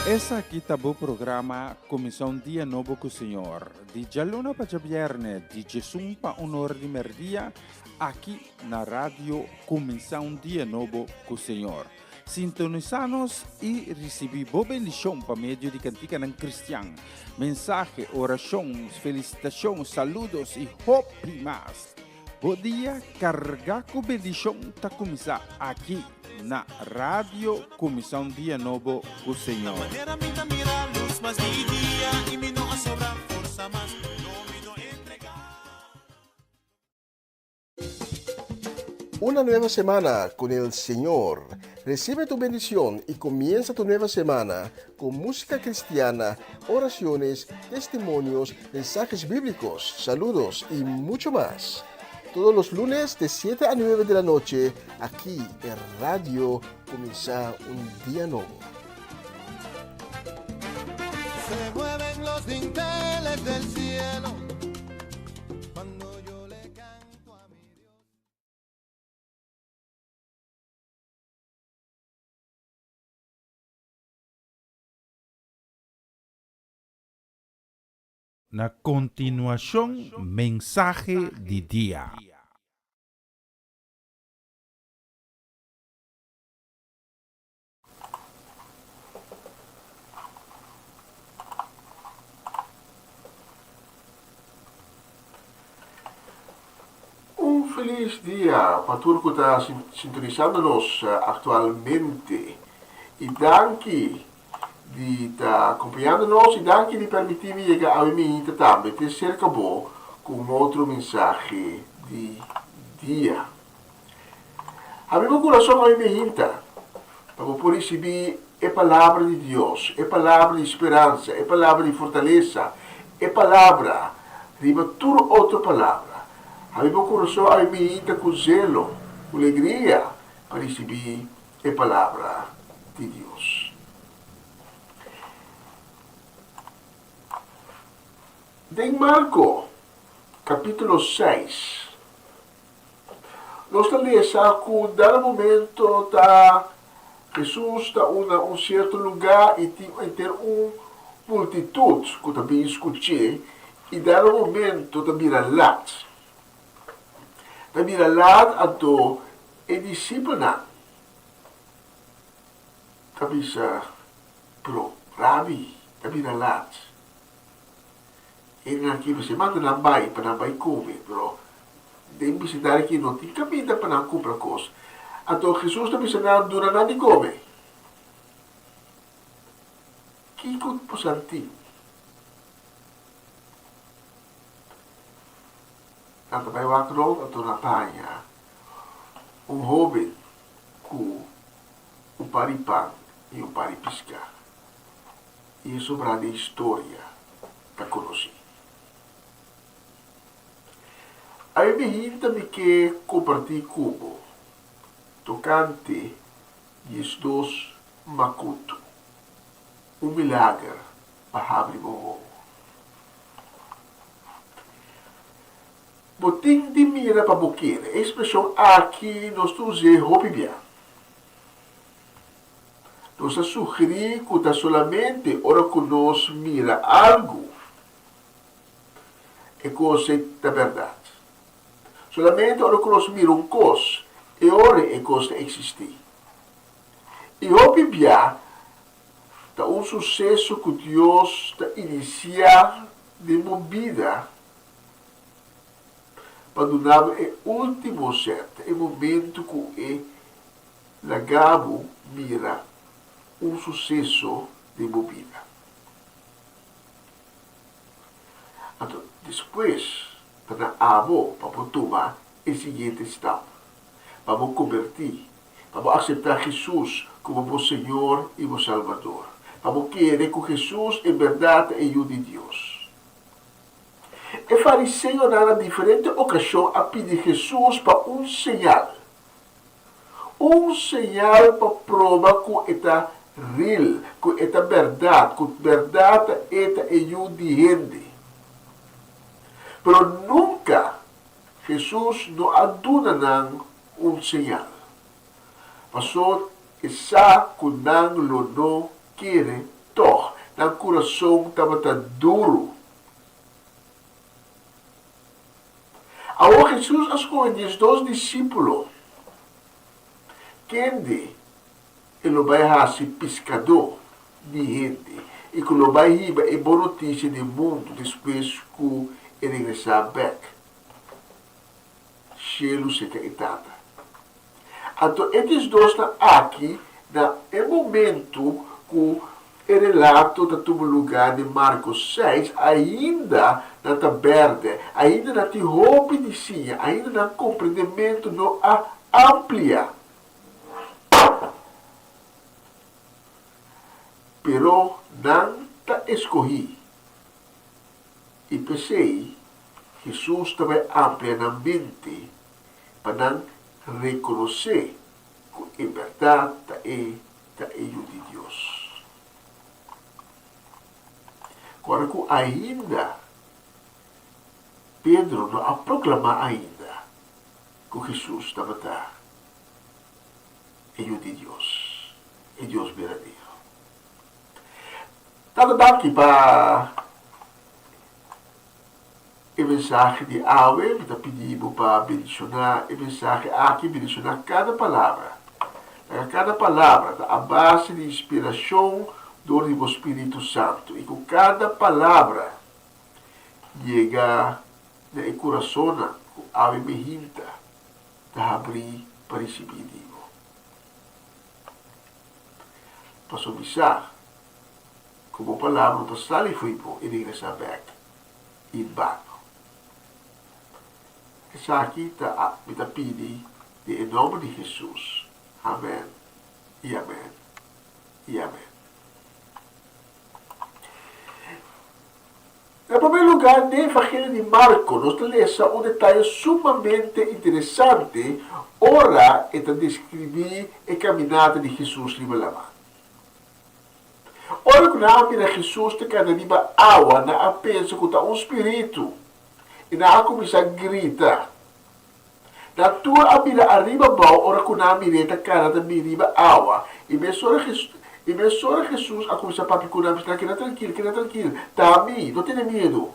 Esaki ta bo programa Kuminsá un Dia Nobo ku Señor, di djaluna pa djabièrnè di djesun pa un or di mèrdia, aki na Radio Kuminsá un Dia Nobo ku Señor. Sintonisá nos i risibí bo bendishon pa medio di kantikanan kristian, mensahe, orashon, felisitashon, saludos i hopi mas. Bo dia kargá ku bendishon ta kuminsá aki na Radio Kuminsá un Dia Nobo ku Señor. Una nueva semana con el Señor. Recibe tu bendición y comienza tu nueva semana con música cristiana, oraciones, testimonios, mensajes bíblicos, saludos y mucho más. Todos los lunes de 7 a 9 de la noche, aquí en Radio Comienza un Día Nuevo. Se mueven los dinteles del cielo cuando yo le canto a mi Dios. Na kontinuashon mensahe di dia. Un feliz dia pa tur cu ta sintonisando nos actualmente y danki di ta acompañando nos y danki di permiti mi yega awe minita tambe te cerca bo cu un otro mensahe di. dia. Habri bo kurason awe mehinta pa bo por risibí e Palabra di Dios, e Palabra di speransa, e Palabra di fortalesa, e Palabra riba tur otro palabra. Habri bo kurason awe mehinta ku zelo, ku legria pa risibí e Palabra di Dios. Den Marko kapítulo seis, nos ta lesa ku dado momento ta Hesus ta una un sierto lugá i tin henter un multitut ku ta bin skuch'é i dado momento ta bira lat. Ta bira lat anto e disipelnan ta bisa, Pero, Rabi, ta bira lat. E nan aki mester manda nan bai pa nan bai kome, pero den bisindario aki no tin kaminda pa nan kumpra kos. Anto Hesus ta bisa nan, Duna nan di kome. Kiko boso tin? Nan ta bai wak rond, anto nan ta haña un hoben ku un par di pan i un par di piská. I e sobrá di historia ta konosí. Awe mi hinta mi ke kompartí ku bo tokante 12 makutu, un milager pa habri bo wowo. Bo tin di mira pa bo kere. E ekspreshon aki nos ta us'é hopi bia. Nos a sugerí ku ta solamente ora ku nos mira algu e kos ei ta bèrdat. Solamente ora ku nos mira un kos, e ora e kos ta eksistí. I hopi bia ta un suseso ku Dios ta inisiá den bo bida pa duna bo e último sèt, e momentu ku e Laga bo mira un suseso den bo bida. Anto despues ta na abo pa bo tuma e siguiente stap, pa bo kombertí, pa bo aseptá Hesus komo bo Señor i bo Salbador, pa bo kere ku Hesus en bèrdat ta e Yu di Dios. E fariseonan na diferente okashon a pidi Hesus pa un señal. Un señal pa proba ku e ta ril, ku e ta bèrdat, ku bèrdat ta e ta e Yu di hende. Pero nunka Hesus no a duna nan un señal, pasobra e sa ku nan lo no kere tòg, nan kurason tabata duru. Awor Hesus a skohe 12 disípulo, kende e lo bai hasi piskadó di hende i ku lo bai hiba e bon notisia den mundu despues ku e regresá bèk shelu serka e Tata. Anto e diesdosnan aki na e momentu ku e relato ta tuma lugá den Marko seis, ainda nan ta bèrdè, ainda nan tin hopi di siña, ainda nan komprendementu no a amplia. Pero nan ta eskohí, i p'esei Hesus ta bai amplia nan mente pa nan rekonosé ku e bèrdat ta e ta e Yu di Dios. Kòrda ku ainda Pedro no a proklamá ainda ku Hesus tabata e Yu di Dios, e Dios berdadero. Tata danki pa e mensahe di awe. Mi ta pidi bo pa bendishoná e mensahe aki, bendishoná kada palabra. Laga kada palabra ta a base di inspirashon dor di bo Spiritu Santu i ku kada palabra yega na e kurasonnan ku awe mehinta ta habrí pa risibí di bo. Pasobra mi sa ku bo palabra no ta sali fo'i bo i regresá bèk. i bano. Esaki ta mi ta pidi den e nomber di Hesus. Amen y amen y amen. Na promé lugá, den Evangelio di Marko nos ta lesa un detaye sumamente interesante ora e ta deskribí e kaminata di Hesus riba laman. Ora ku nan a mira Hesus ta kana riba awa, nan a pensa ku ta un spiritu i nan a kuminsá grita. Nan tur a bira ariba abou ora ku nan a mir'é ta kana ta bini riba awa. I mesora I mesora Hesus a kuminsá papia ku nan, bisa nan, Keda trankil, keda trankil, ta ami, no tene miedu.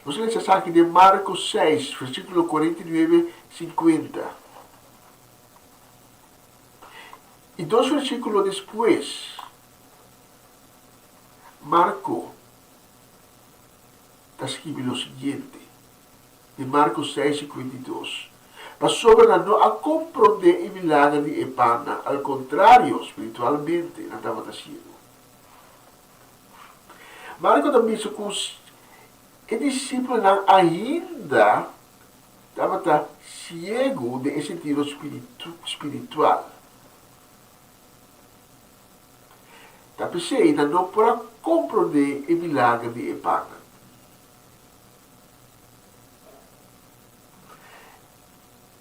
Nos a lesa esaki den Marko seis, versíkulo 49, 50. I dos versíkulo despues, Marko ta skibi lo siguiente, den Marko seis, 52, Pasobra nan no a komprondé e milager di e pannan, al kontrario, spiritualmente nan tabata siegu. Marko ta bisa ku e disipelnan ainda tabata siegu den e sentido spiritual. Ta p'esei nan no por a komprondé e milager di e pannan.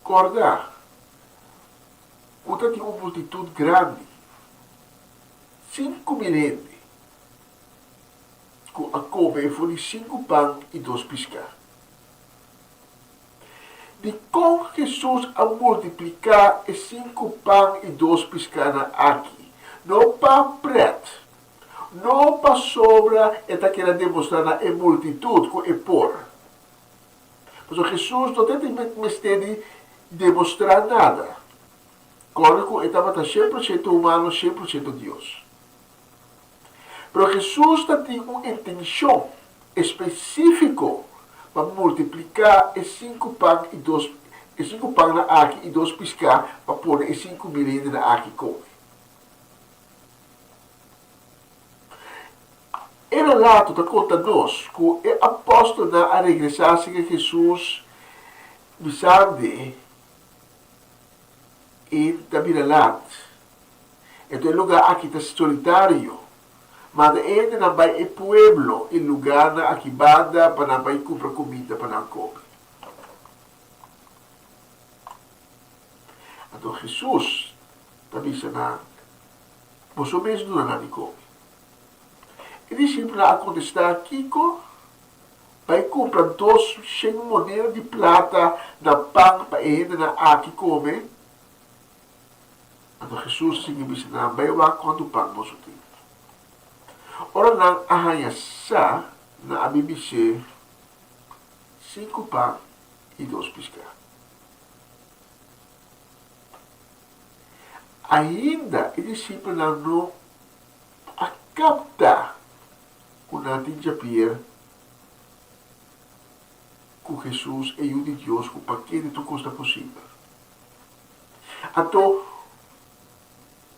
Kòrda ku ta tin un multitut grandi, 5000 hende, ku a kome for di sinku pan i dos piská. Dikon Hesus a multipliká e sinku pan i dos piskánan aki? No pa prèt, no pasobra e ta kere demostrá na e multitut ku e por. Pasobra Hesus no tin mester di demostrá nada, kòrda ku e tabata 100 por shento humano, 100 por shento Dios. Pero Hesus ta tin un intenshon espesífiko pa multipliká e sinku pan i dos e sinku pannan aki i dos piská pa pone e 5000 hendenan aki kome. E relato ta konta nos ku e apòstelnan a regresá serka Hesus bisand'e, E ta bira lat. Enton e lugá aki ta solitario. Manda e hendenan bai e pueblo i lugánan aki banda pa nan bai kumpra kuminda pa nan kome. Anto Hesus ta bisa nan, Boso mes duna nan di kome. E disipelnan a kontestá, Kiko? Bai kumpra 200 moneda di plata na pan pa e hendenan aki kome? Anto Hesus a sigui bisa nan, Bai wak kuantu pan boso tin. Ora nan a haña sa, nan a bin bis'é, Sinku pan i dos piská. Ainda e disipelnan no a kapta ku nan tin djapier ku Hesus, e Yu di Dios, ku pa kende tur kos ta posibel. Anto,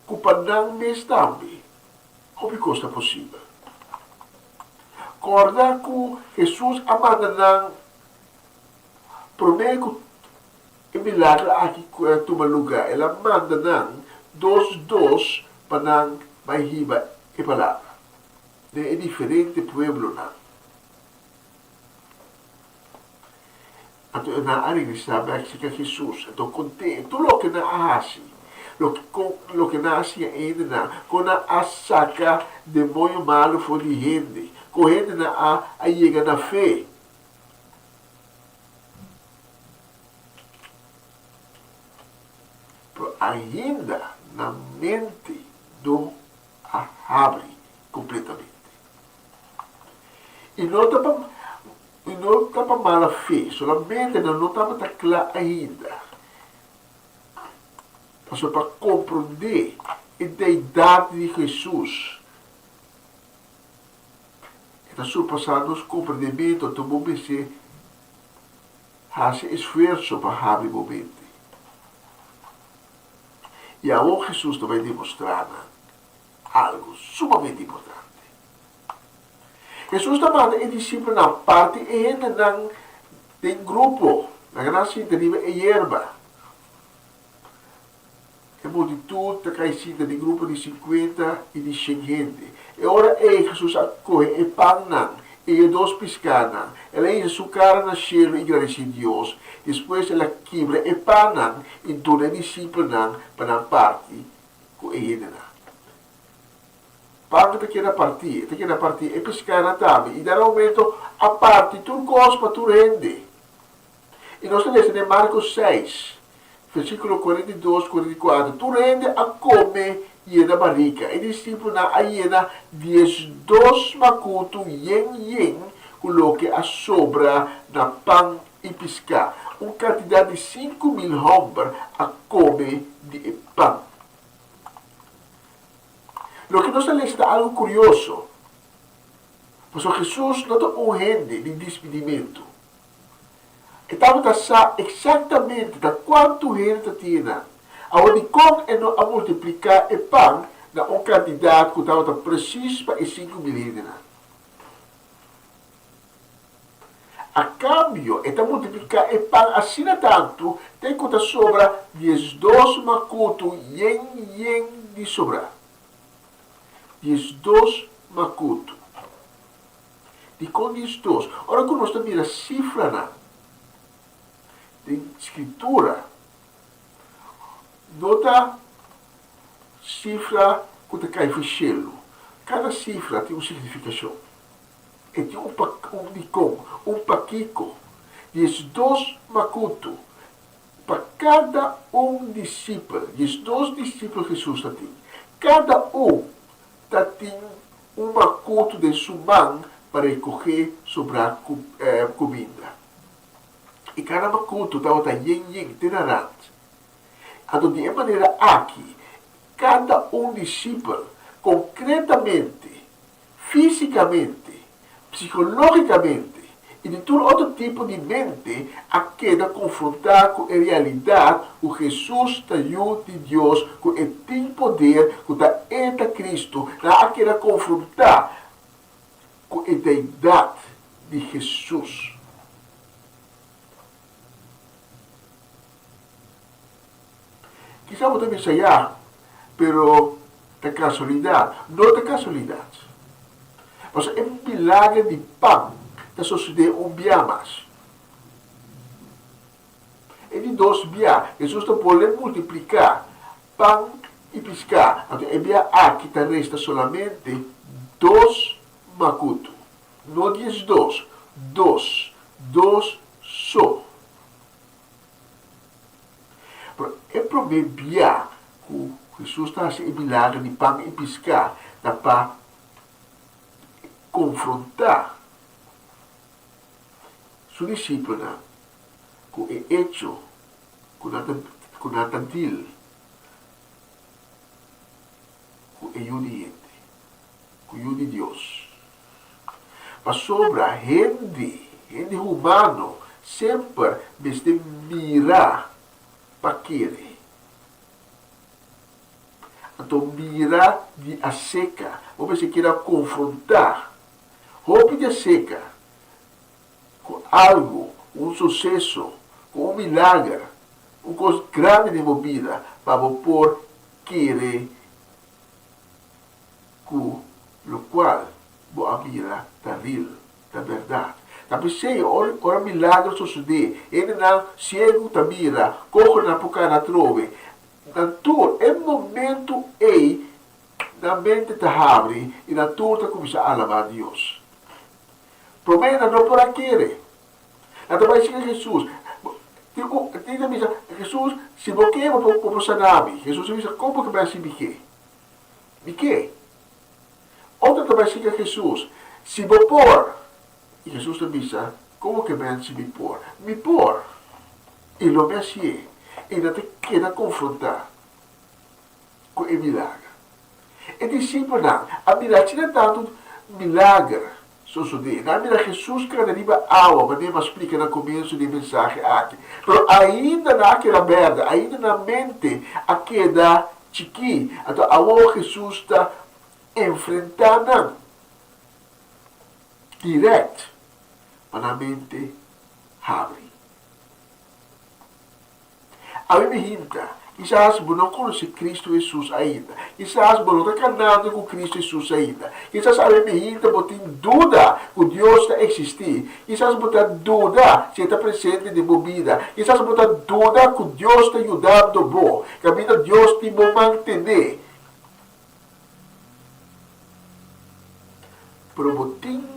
ku pa nan mes tambe hopi kos ta posibel. Kòrda ku Hesus a manda nan promé ku e milagro aki tuma lugá, el a manda nan dos dos pa nan bai hiba e palabra den e diferente pueblonan. Anto nan a regresá bèk serka Hesus. Anto kont'é tur loke nan a hasi, loke kon loke nan a siña hendenan, kon nan a saka demoño malu for di hende, kon hendenan a a yega na fe. Pero ainda nan mente no a habri kompletamente. I no ta pa I no ta pa mala fe, solamente nan no tabata kla ainda. Pasobra pa komprondé e deidat di Hesus, e ta surpasá nos komprendementu, anto bo mester hasi esfuerso pa habri bo mente. I awor Hesus ta bai demostrá nan algu sumamente importante. Hesus ta manda e disipelnan parti e hendenan Den grupo, laga nan sinta riba e yerba. E multitut ta kai sinta den grupo di sinkuenta i di shen hende. E ora ei Hesus a kohe e pannan i e dos piskánan. El a hisa su kara na shelu i gradisí Dios. Despues el a kibra e pannan i duna e disipelnan pa nan parti ku e hendenan. Pan ta keda partí, e ta keda partí e piskánan tambe, i na momento a parti tur kos pa tur hende. I nos ta lesa den Marko seis, versíkulo 42, 44, Tur hende a kome yena barika. E disipelnan a yena 12 makutu yen yen ku loke a sobra na pan i piská. Un kantidat di 5000 hòmber a kome di e pan. Loke nos ta lesa ta algu kurioso, pasobra Hesus no ta un hende di dispidimentu. E tabata sa eksaktamente ta kuantu hende ta tin nan. Awor dikon e no a multipliká e pan na un kantidat ku tabata presis pa e 5000 hendenan? A kambio, e ta multipliká e pan asina tantu te ku ta sobra 12 makutu yen yen di sobrá. 12 makutu. Dikon 12? Ora ku nos ta mira sifranan den Skritura, no ta sifra ku ta kai for shelu. Kada sifra tin un signifikashon. E tin un pa, un dikon, un pakiko. 12 makutu pa kada un disipel. 12 disipel Hesus ta tin. Kada un ta tin un makutu den su man pa rekohé sobrá kuminda. I kada makutu tabata yen yen te na rant. Anto di e manera aki, kada un disipel konkretamente Físikamente, psikológikamente i di tur otro tipo di mente a keda konfrontá ku e realidat ku Hesus ta Yu di Dios, ku e tin poder, ku ta E ta Kristu. Nan a keda konfrontá ku e deidat di Hesus. Kisas bo ta bisa, Ya, pero ta kasualidat. No ta kasualidat. Pasobra e milager di pan ta sosodé un bia mas. E di dos bia, Hesus ta bolbe multipliká pan i piská. Anto e bia aki ta resta solamente dos makutu. No 12, dos, dos so. Pero e promé bia ku Hesus ta hasi e milager di pan i piská ta pa konfrontá su disipelnan ku e echo ku nan ta ku nan ta dil ku e Yu di hende, ku Yu di Dios. Pasobra hende, hende humano, semper mester mira pa kere. Anto mira di aserka, bo mester keda konfrontá hopi di aserka ku algu, ku un suseso, ku un milager, un kos grandi den bo bida pa bo por kere ku lokual bo a mira ta real, ta bèrdat. Ta p'esei ora milagro sosodé, hendenan siegu ta mira, kohonan por kana atrobe. Nan tur, e momentu ei, nan mente ta habri i nan tur ta kuminsá alabá Dios. Promé nan no por a kere. Nan ta bai sigui Hesus. Tin un tin ta bisa, Hesus, si bo ke, bo por bo por sana mi. Hesus a bisa, Kon bo ke bai hasi mi ke? Mi ke. Otro ta bai sigui Hesus, Si bo por. I Hesus ta bisa, Kon bo ke bai hasi mi por? Mi por. I lo mi hasié. I nan ta keda konfrontá ku e milager. E disipelnan a mira asina tantu milager sosodé. Nan a mira Hesus kana riba awa, manera mi a splika na komienso di e mensahe aki. Pero ainda nan a keda bèrdè, ainda nan mente a keda chikí. Anto awor Hesus ta enfrentá nan dirèkt pa nan mente. Habri. Awe mi hinta, kisas bo no konosé Kristu Hesus ainda. Kisas bo no ta kanando ku Kristu Hesus ainda. Kisas awe mi hinta bo tin duda ku Dios ta eksistí. Kisas bo ta duda si E ta presente den bo bida. Kisas bo ta duda ku Dios ta yudando bo, kaminda Dios tin bo mantené. Pero bo tin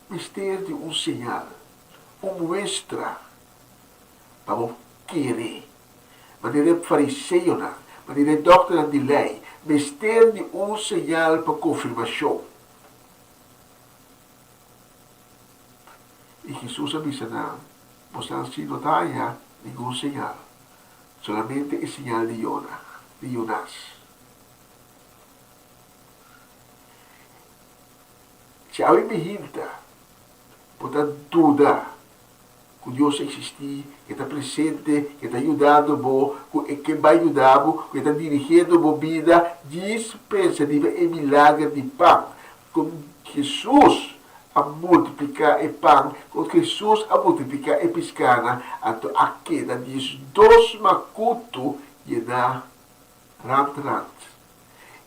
mester di un señal, un muestra pa bo kere. Manera e fariseonan, manera e dòkternan di lei, mester di un señal pa konfirmashon. I Hesus a bisa nan, Boso si no ta haña ningun señal, solamente e señal di Yona, di Yonas. Si awe mi hinta bo ta duda ku Dios a eksistí, ku e ta presente, ku e ta yudando bo, ku e ke bai yuda bo, ku e ta dirigiendo bo bida, djis pensa riba e milager di pan. Kon Hesus a multipliká e pan, kon Hesus a multipliká e piskanan, anto a keda 12 makutu yená rant rant.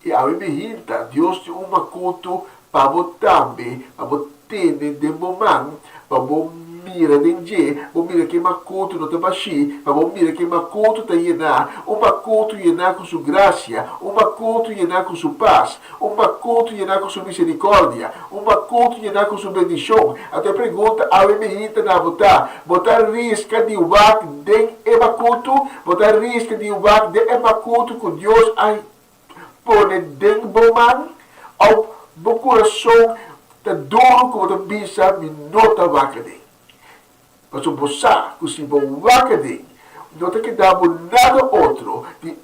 I awe mi hinta, Dios tin un makutu pa bo tambe, pa bo tene den bo man, pa bo mira den dje, bo mira ku e makutu no ta bashí, pa bo mira ku e makutu ta yená, un makutu yená ku su grasia, un makutu yená ku su pas, un makutu yená ku su miserikòrdia, un makutu yená ku su bendishon. Anto e pregunta awe mi hinta na bo ta, Bo ta riska di wak den e makutu? Bo ta riska di wak den e makutu ku Dios a pone den bo man? Òf bo kurason ta duru ku bo ta bisa, Mi no ta wak aden? Pasobra bo sa ku si bo wak aden, no ta keda bo nada otro di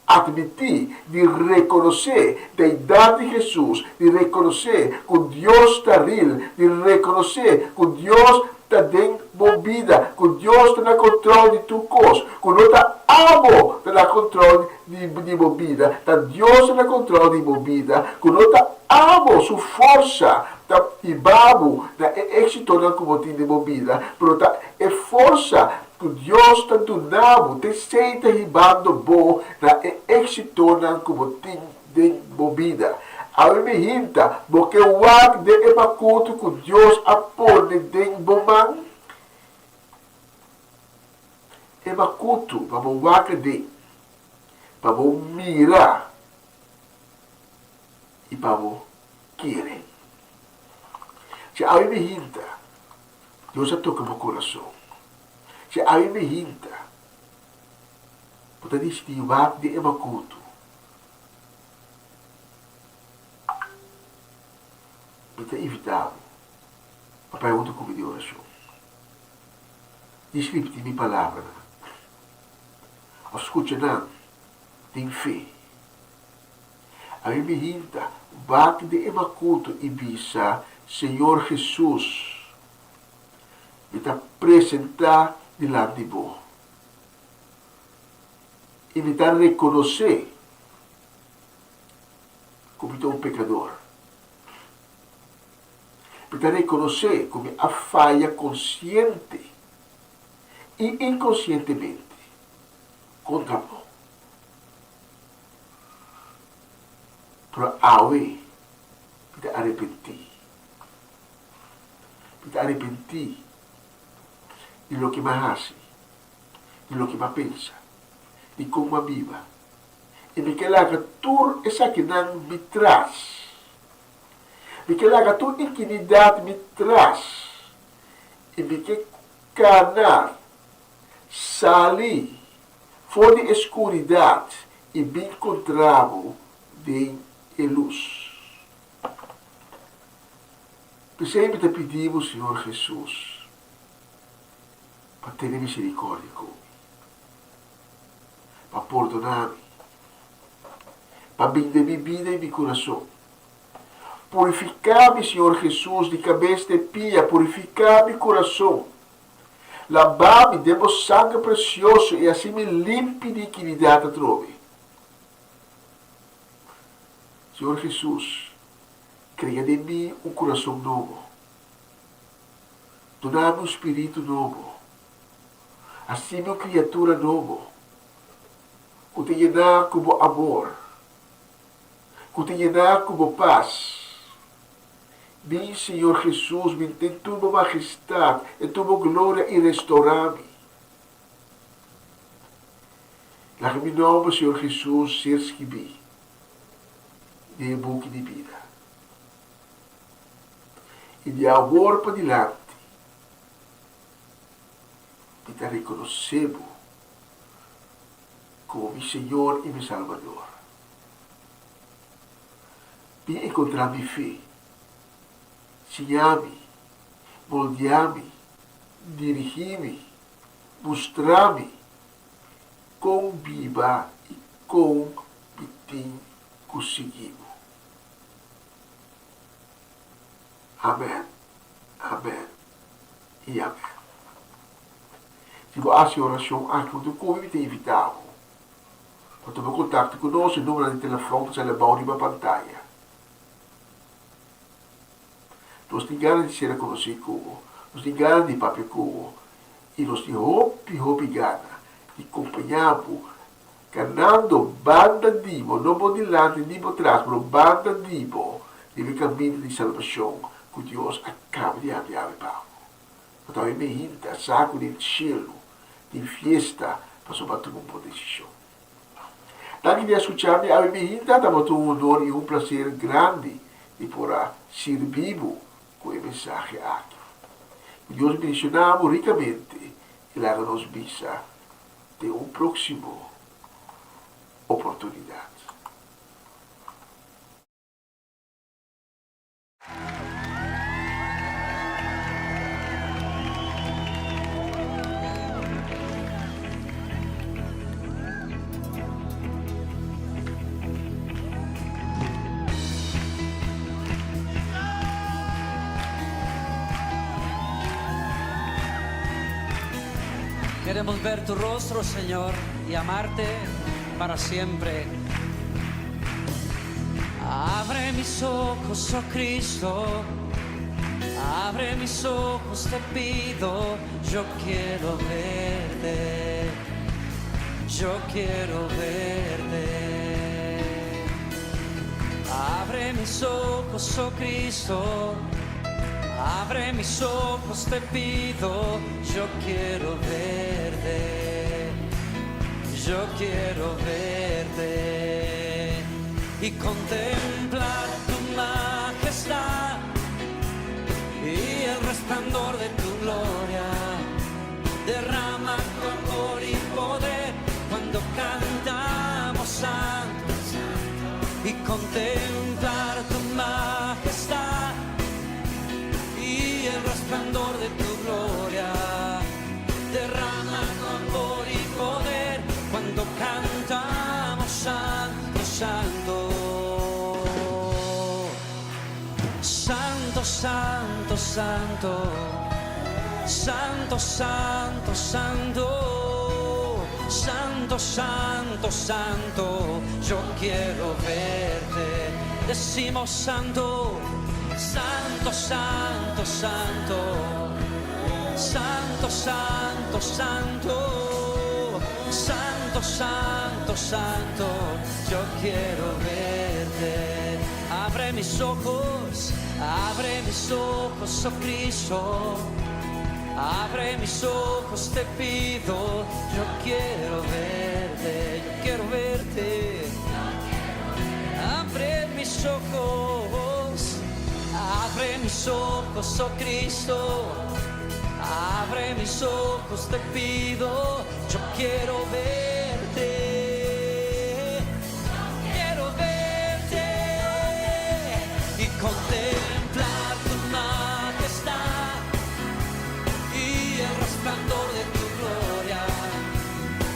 Atmití di rekonosé deidat di Hesus, di rekonosé ku Dios ta ril, di rekonosé ku Dios ta den bo bida, ku Dios ta na kontrol di tur kos, ku no ta abo ta na kontrol di di bo bida, ta Dios ta na kontrol di bo bida, ku no ta abo su forsa ta hiba bo na e éksitonan ku bo tin den bo bida, pero ta e forsa Ku Dios ta duna bo t'esei ta hibando bo na e éksitonan ku bo tin den bo bida. Awe mi hinta, bo ke wak den e makutu ku Dios a pone den bo man? E makutu pa bo wak aden, pa bo mira i pa bo kere. Si awe mi hinta, Dios a toka bo kurason. Si awe mi hinta, bo ta disidí wak di e makutu. Mi ta invitá bo pa bai huntu ku mi di orashon. Djis ripití mi palabranan òf skucha nan den fe. Awe mi hinta, wak di e makutu i bisa, Señor Hesus, mi ta presentá dilanti bo i mi ta rekonosé ku mi ta un pekador. Mi ta rekonosé ku mi a faya konsiente i inkonsientemente kontra bo. Pero awe mi ta arepentí. Mi ta arepentí di loke mi a hasi, di loke mi a pensa, di kon mi a biba. I mi ke laga tur esakinan mi tras. Mi ke laga tur inkinidat mi tras. I mi ke kana sali for di e skuridat i bin kontra bo den e lus. P'esei mi ta pidi bo, Señor Hesus, pa tene misericordia ku mi, pa pordona mi, pa bin den mi bida i mi kurason. Purifiká mi, Señor Hesus, di kabes te pia, purifiká mi kurason. Labá mi den bo sanger presioso i hasi mi limpi di ikinidat atrobe. Señor Hesus, krea den mi un kurason nobo. Duna mi un spiritu nobo. Hasi mi un kriatura nobo, ku ta yená ku bo amor, ku ta yená ku bo pas. Bin, Señor Hesus, bin den tur bo majestat en tur bo gloria i restourá mi. Laga mi nòmber, Señor Hesus, ser skibí den e buki di bida. I di awor padilanti mi ta rekonosé bo komo mi Señor i mi Salbador. Bin enkontrá mi fe, siña mi, moldeá mi, dirigí mi, mustra mi kon biba i kon mi tin ku sigui bo. Amèn, amèn i amèn. Si bo hasi e orashon aki huntu ku mi, mi ta invitá bo pa tuma kontakto ku nos. E numero di telefòn ta sali abou riba pantaya. Nos tin gana di sera konosí ku bo, nos tin gana di papia ku bo i nos tin hopi hopi gana di kompañá bo Kanando banda di bo, no bo dilanti ni bo tras, pero banda di bo, riba e kaminda di salbashon ku Dios a kaba di habri awe pa bo. Bo ta oí mi hinta sa ku den shelu tin fiesta pasobra bo a tuma un bon desishon. Danki di a skucha mi awe mi hinta, tabata un honor i un plaser grandi di por a sirbi bo ku e mensahe aki. Ku Dios bendishoná bo rikamente i laga nos bisa den un próksimo oportunidat. Queremos ver tu rostro, Señor, y amarte para siempre. Abre mis ojos, oh Cristo, abre mis ojos, te pido, yo quiero verte, yo quiero verte. Abre mis ojos, oh Cristo, abre mis ojos, te pido, yo quiero verte, yo quiero verte y contemplar tu majestad y el resplandor de tu gloria. Derrama tu amor y poder cuando cantamos santo, y contemplar tu majestad y el resplandor de tu gloria. Derrama tu amor y poder cuando cantamos santo, santo. Santo, santo, santo. Santo, santo, santo. Santo, santo, santo. Yo quiero verte. Decimos santo, santo, santo, santo. Santo, santo, santo. Santo, santo, santo. Yo quiero verte. Abre mis ojos, abre mis ojos, oh Cristo. Abre mis ojos, te pido. Yo quiero verte, yo quiero verte. Abre mis ojos, abre mis ojos, oh Cristo. Abre mis ojos, te pido, yo quiero verte. Quiero verte y contemplar tu majestad y el resplandor de tu gloria.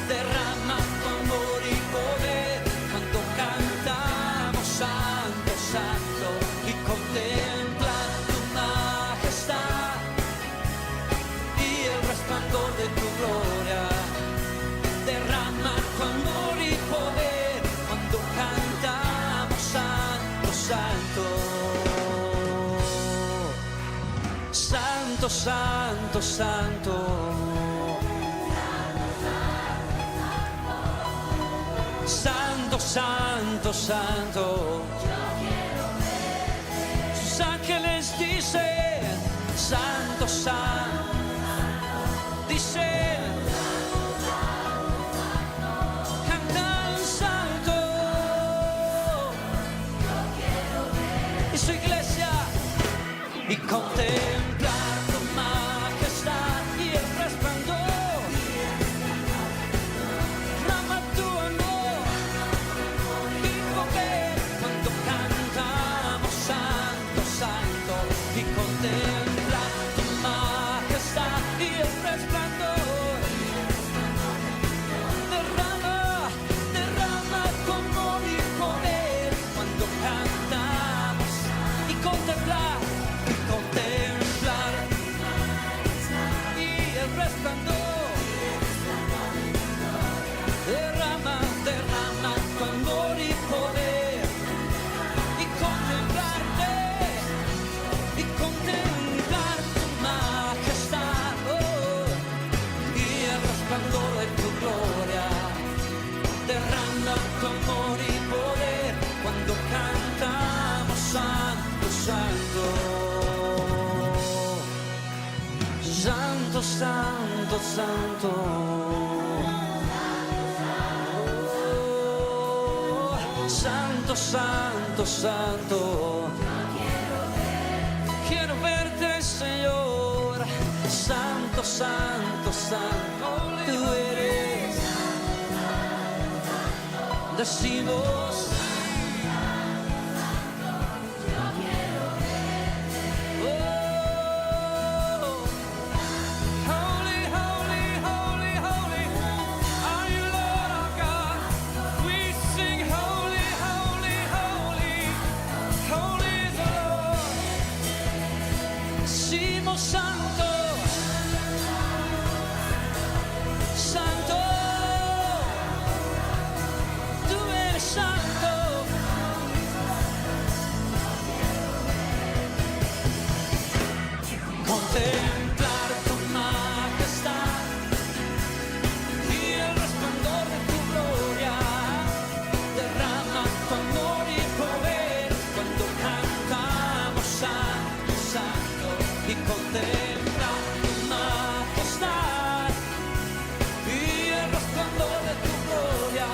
Derrama tu amor y poder cuando cantamos santo, santo y contemplar tu majestad y el resplandor de tu gloria. Derrama tu amor y poder cuando cantamos santo, santo. Santo, santo, santo. Santo, santo, santo. Sus ángeles dicen, santo, santo. Dicen, cantan santo. Y su iglesia y contemplar tu majestad y el resplandor. Derrama tu amor y poder cuando cantamos santo, santo y contemplar tu majestad y el resplandor. Derrama, derrama tu amor y poder cuando cantamos y contemplar, y contemplar y el resplandor. Derrama, derrama tu amor y poder y contemplarte y contemplar tu majestad oh, y el resplandor de tu gloria. Derrama tu amor y poder cuando cantamos santo, santo. Santo, santo, santo. Oh, santo, santo, santo. Quiero verte, Señor. Santo, santo, santo. Tú eres. Decimos. Oh, holy, holy, holy, holy are you, Lord our God. We sing holy, holy, holy, holy is the Lord. Decimos santo, santo, tú eres santo. Contemplar tu majestad y el resplandor de tu gloria. Derrama tu amor y poder cuando cantamos santo, santo y contemplar tu majestad y el resplandor de tu gloria.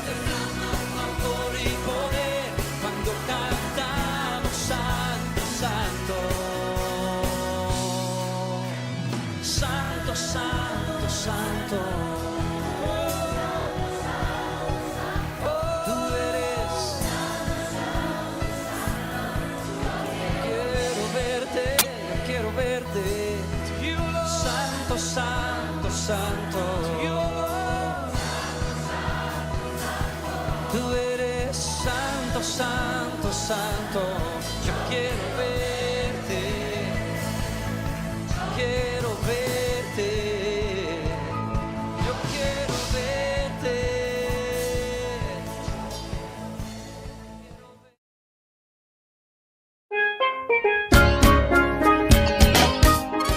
Derrama tu amor y poder cuando cantamos santo, santo. Santo, santo, santo. Tú eres. Quiero verte, yo quiero verte. Santo, santo, santo. Tú eres santo, santo, santo. Yo quiero verte. Quiero verte. Yo quiero verte.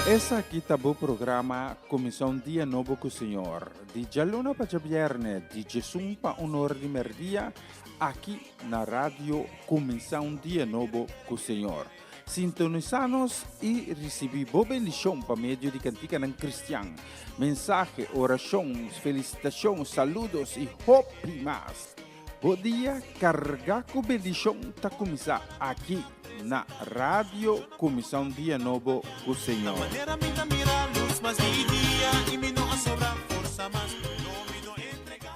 Esaki ta bo programa Kuminsá un Dia Nobo ku Señor, di djaluna pa djabièrnè di djesun pa un or di mèrdia, aki na Radio Kuminsá un Dia Nobo ku Señor. Sintonisá nos i risibí bo bendishon pa medio di kantikanan kristian, mensahe, orashon, felisitashon, saludos i hopi mas. Bo dia kargá ku bendishon ta kuminsá aki na Radio Kuminsá un Dia Nobo ku Señor. Manera mi ta mira luz mas di dia y mi no a sobra forsa mas no mi no entrega.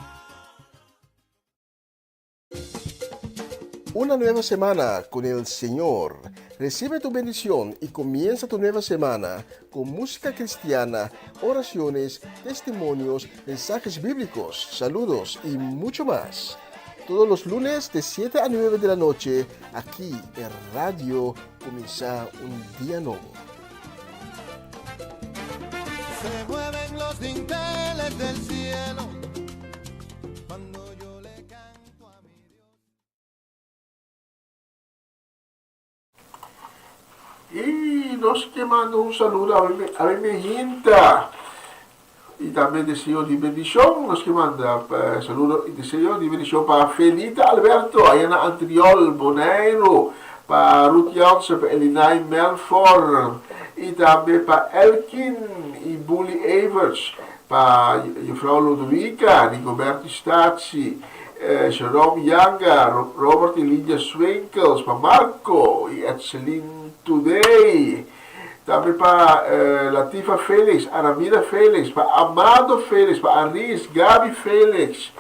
Una nueva semana con el Señor. Recibe tu bendición y comienza tu nueva semana con música cristiana, oraciones, testimonios, mensajes bíblicos, saludos y mucho más. Todos los lunes de 7 a 9 de la noche, aquí en Radio Comienza un Día Nuevo. Se mueven los dinteles del cielo cuando yo le canto a mi Dios. I nos ke manda un saludo awe mehinta i tambe deseo di bendishon. Nos ke manda saludo i deseo di bendishon pa Felita Alberto aya na Antriol, Boneiru, pa Ruth Jansen, pa Elinay Melfor i tambe pa Elkin i Bully Everts, pa Juffrouw Ludwika, Rigoberto Statie, Jerome Yanga, Robert y Lydia Swinkels, pa Marco y Etseline Today, tambe pa Latifa Felix, Aramida Felix, pa Amado Felix, pa Aris, Gaby Felix,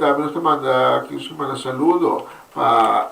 tambe nos ta manda, nos ta manda saludo pa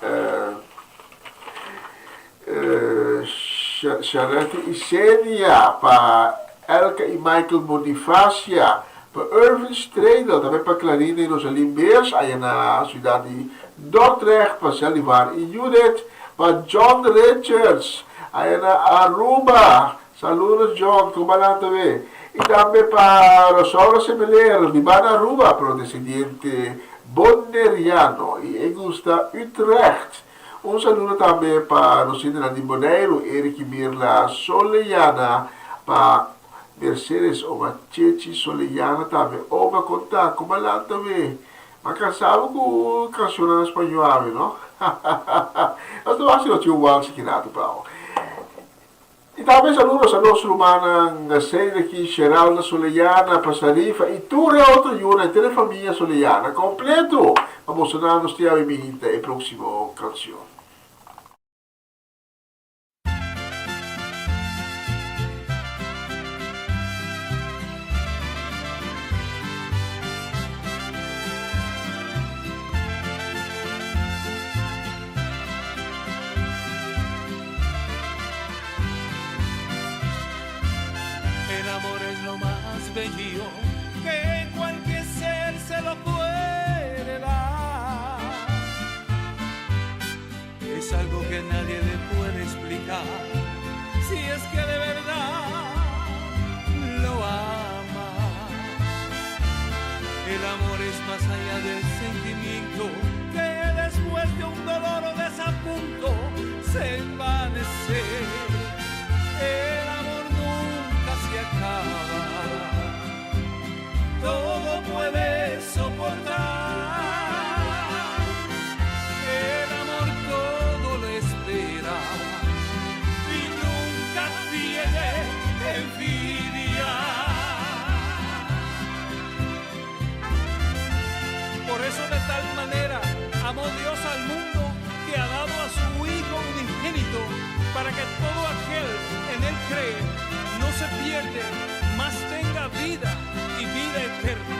Sharette y Senia, pa Elka y Michael Bonifacia, pa Irvin Stredel, tambe pa Clarina y Rosalyn Beers aya na ciudad di Dordrecht, pa Zelivar y Judith, pa John Richards aya na Aruba, saludos John, con balanta be, y tambe pa Rosaura Semeler, biba na Aruba, pero descendiente Boneriano y e gusta Utrecht. Un saludo tambe pa nos hendenan di Boneiru, Eric y Mirla Soleyana, pa Mercedes oma Chechi Soleyana tambe. Oma con ta? Como a lanta we? M'a cansa bo cu cancionnan na spañol awe, no? Nos ta wak si nos tin un wals aki rato pa awe. I tambe saludos a nos rumannan Cedric y Sheralda Soleyana, pa Sarifa y tur e otro yunan, henter e famia Soleyana completo. Pa boso nan nos tin awe mihinta e proximo cancion. El amor es lo más bello que cualquier ser se lo puede dar. Es algo que nadie le puede explicar si es que de verdad lo ama. El amor es más allá del sentimiento que después de un dolor o desapunto se envanece. El amor nunca se acaba, todo puede soportar. El amor todo lo espera y nunca tiene envidia. Por eso de tal manera amó Dios al mundo que ha dado a su Hijo unigénito para que todo aquel en él cree no se pierde, mas tenga vida y vida eterna.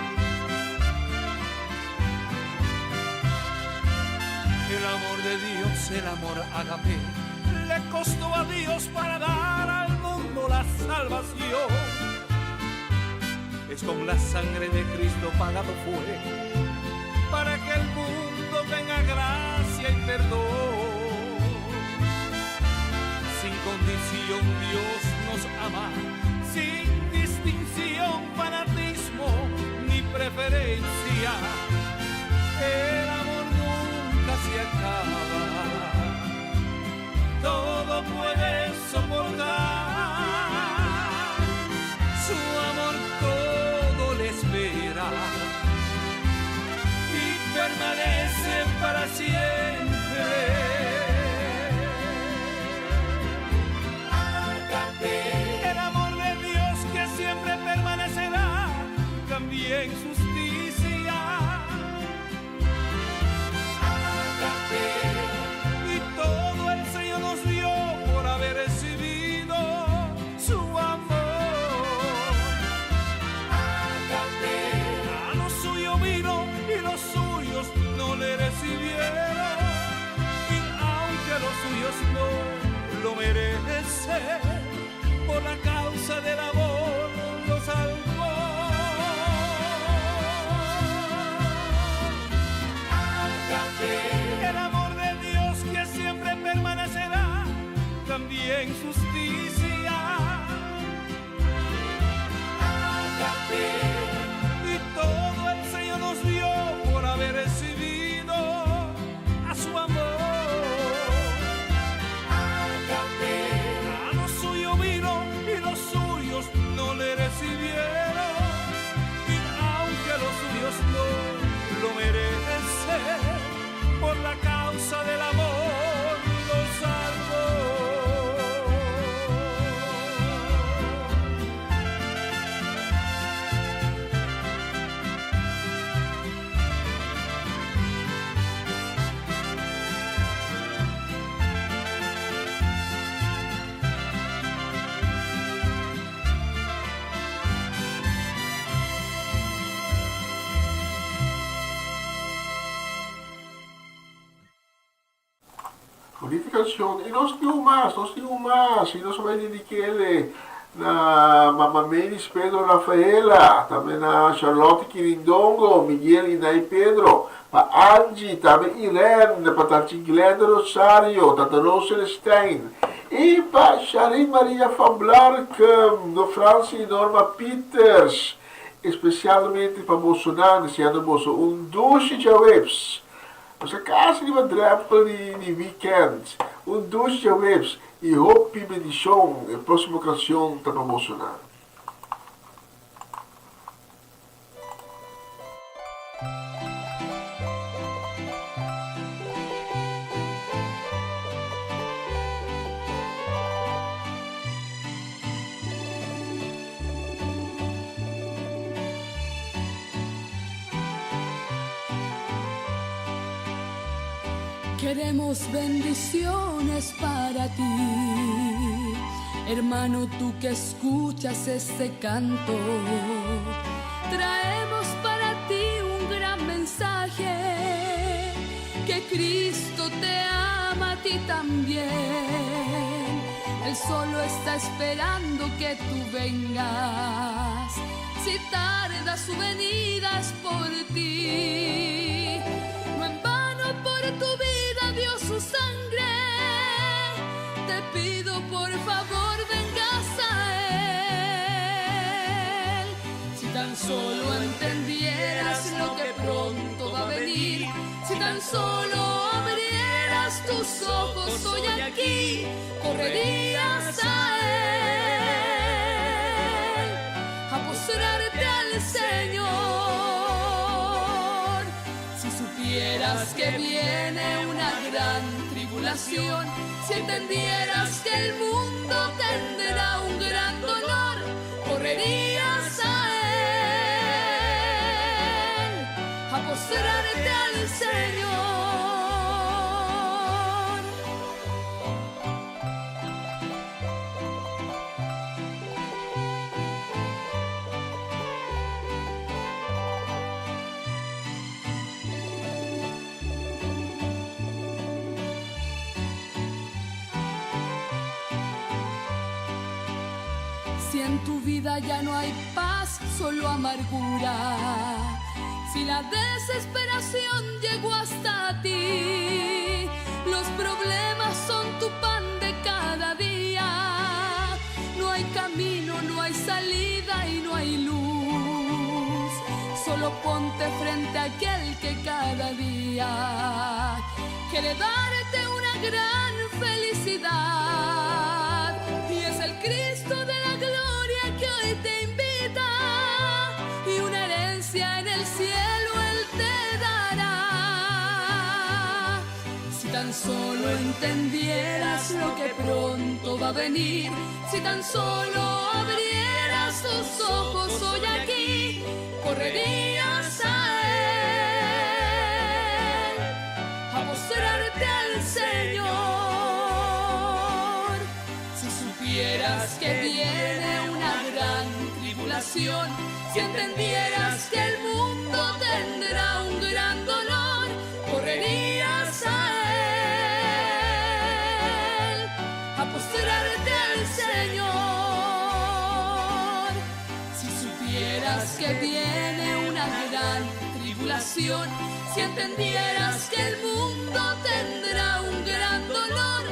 El amor de Dios, el amor ágape, le costó a Dios para dar al mundo la salvación. Es con la sangre de Cristo pagado fue, para que el mundo tenga gracia y perdón. Sin condición Dios nos ama, sin distinción, fanatismo ni preferencia. El amor nunca se acaba, todo puede soportar. Su amor todo le espera y permanece para siempre. El amor de Dios que siempre permanecerá, también justicia. Bunita cancion y nos tin un mas, nos tin un mas y nos a bay dedikele na Mama Melis Pedro Rafaela, tambe na Charlotte Kirindongo, Miguel y Nay Pedro, pa Angie, tambe Irene, pa Tanchi Glenda Rosario, Tanta Rose Celestijn y pa Sharin Maria van Blarcum, no Francie y Norma Pieters, especialmente pa bosonan, deseando boso un dushi djaweps. Nos a casi riba drempel di di weekend. Un dushi djaweps y hopi bendicion. E proximo cancion ta pa bosonan. Queremos bendiciones para ti, hermano, tú que escuchas este canto. Traemos para ti un gran mensaje, que Cristo te ama a ti también. Él solo está esperando que tú vengas. Si tarda su venida es por ti. No en vano por tu vida dio su sangre. Te pido por favor vengas a él. Si tan solo entendieras lo que pronto va a venir, si tan solo abrieras tus ojos hoy aquí, correrías a él, a postrarte al Señor. Si supieras que viene una gran tribulación, si entendieras que el mundo tendrá un gran dolor, correrías a él, a postrarte al Señor. Si en tu vida ya no hay paz, solo amargura. Si la desesperación llegó hasta ti, los problemas son tu pan de cada día. No hay camino, no hay salida y no hay luz. Solo ponte frente a aquel que cada día quiere darte una gran felicidad. Y es el Cristo de la gloria que hoy te invita y una herencia en el cielo Él te dará. Si tan solo entendieras lo que pronto va a venir, si tan solo abrieras tus ojos hoy aquí, correrías a Él, a postrarte al Señor. Si supieras que viene una gran tribulación, si entendieras que el mundo tendrá un gran dolor, correrías a Él, a postrarte al Señor. Si supieras que viene una gran tribulación, si entendieras que el mundo tendrá un gran dolor,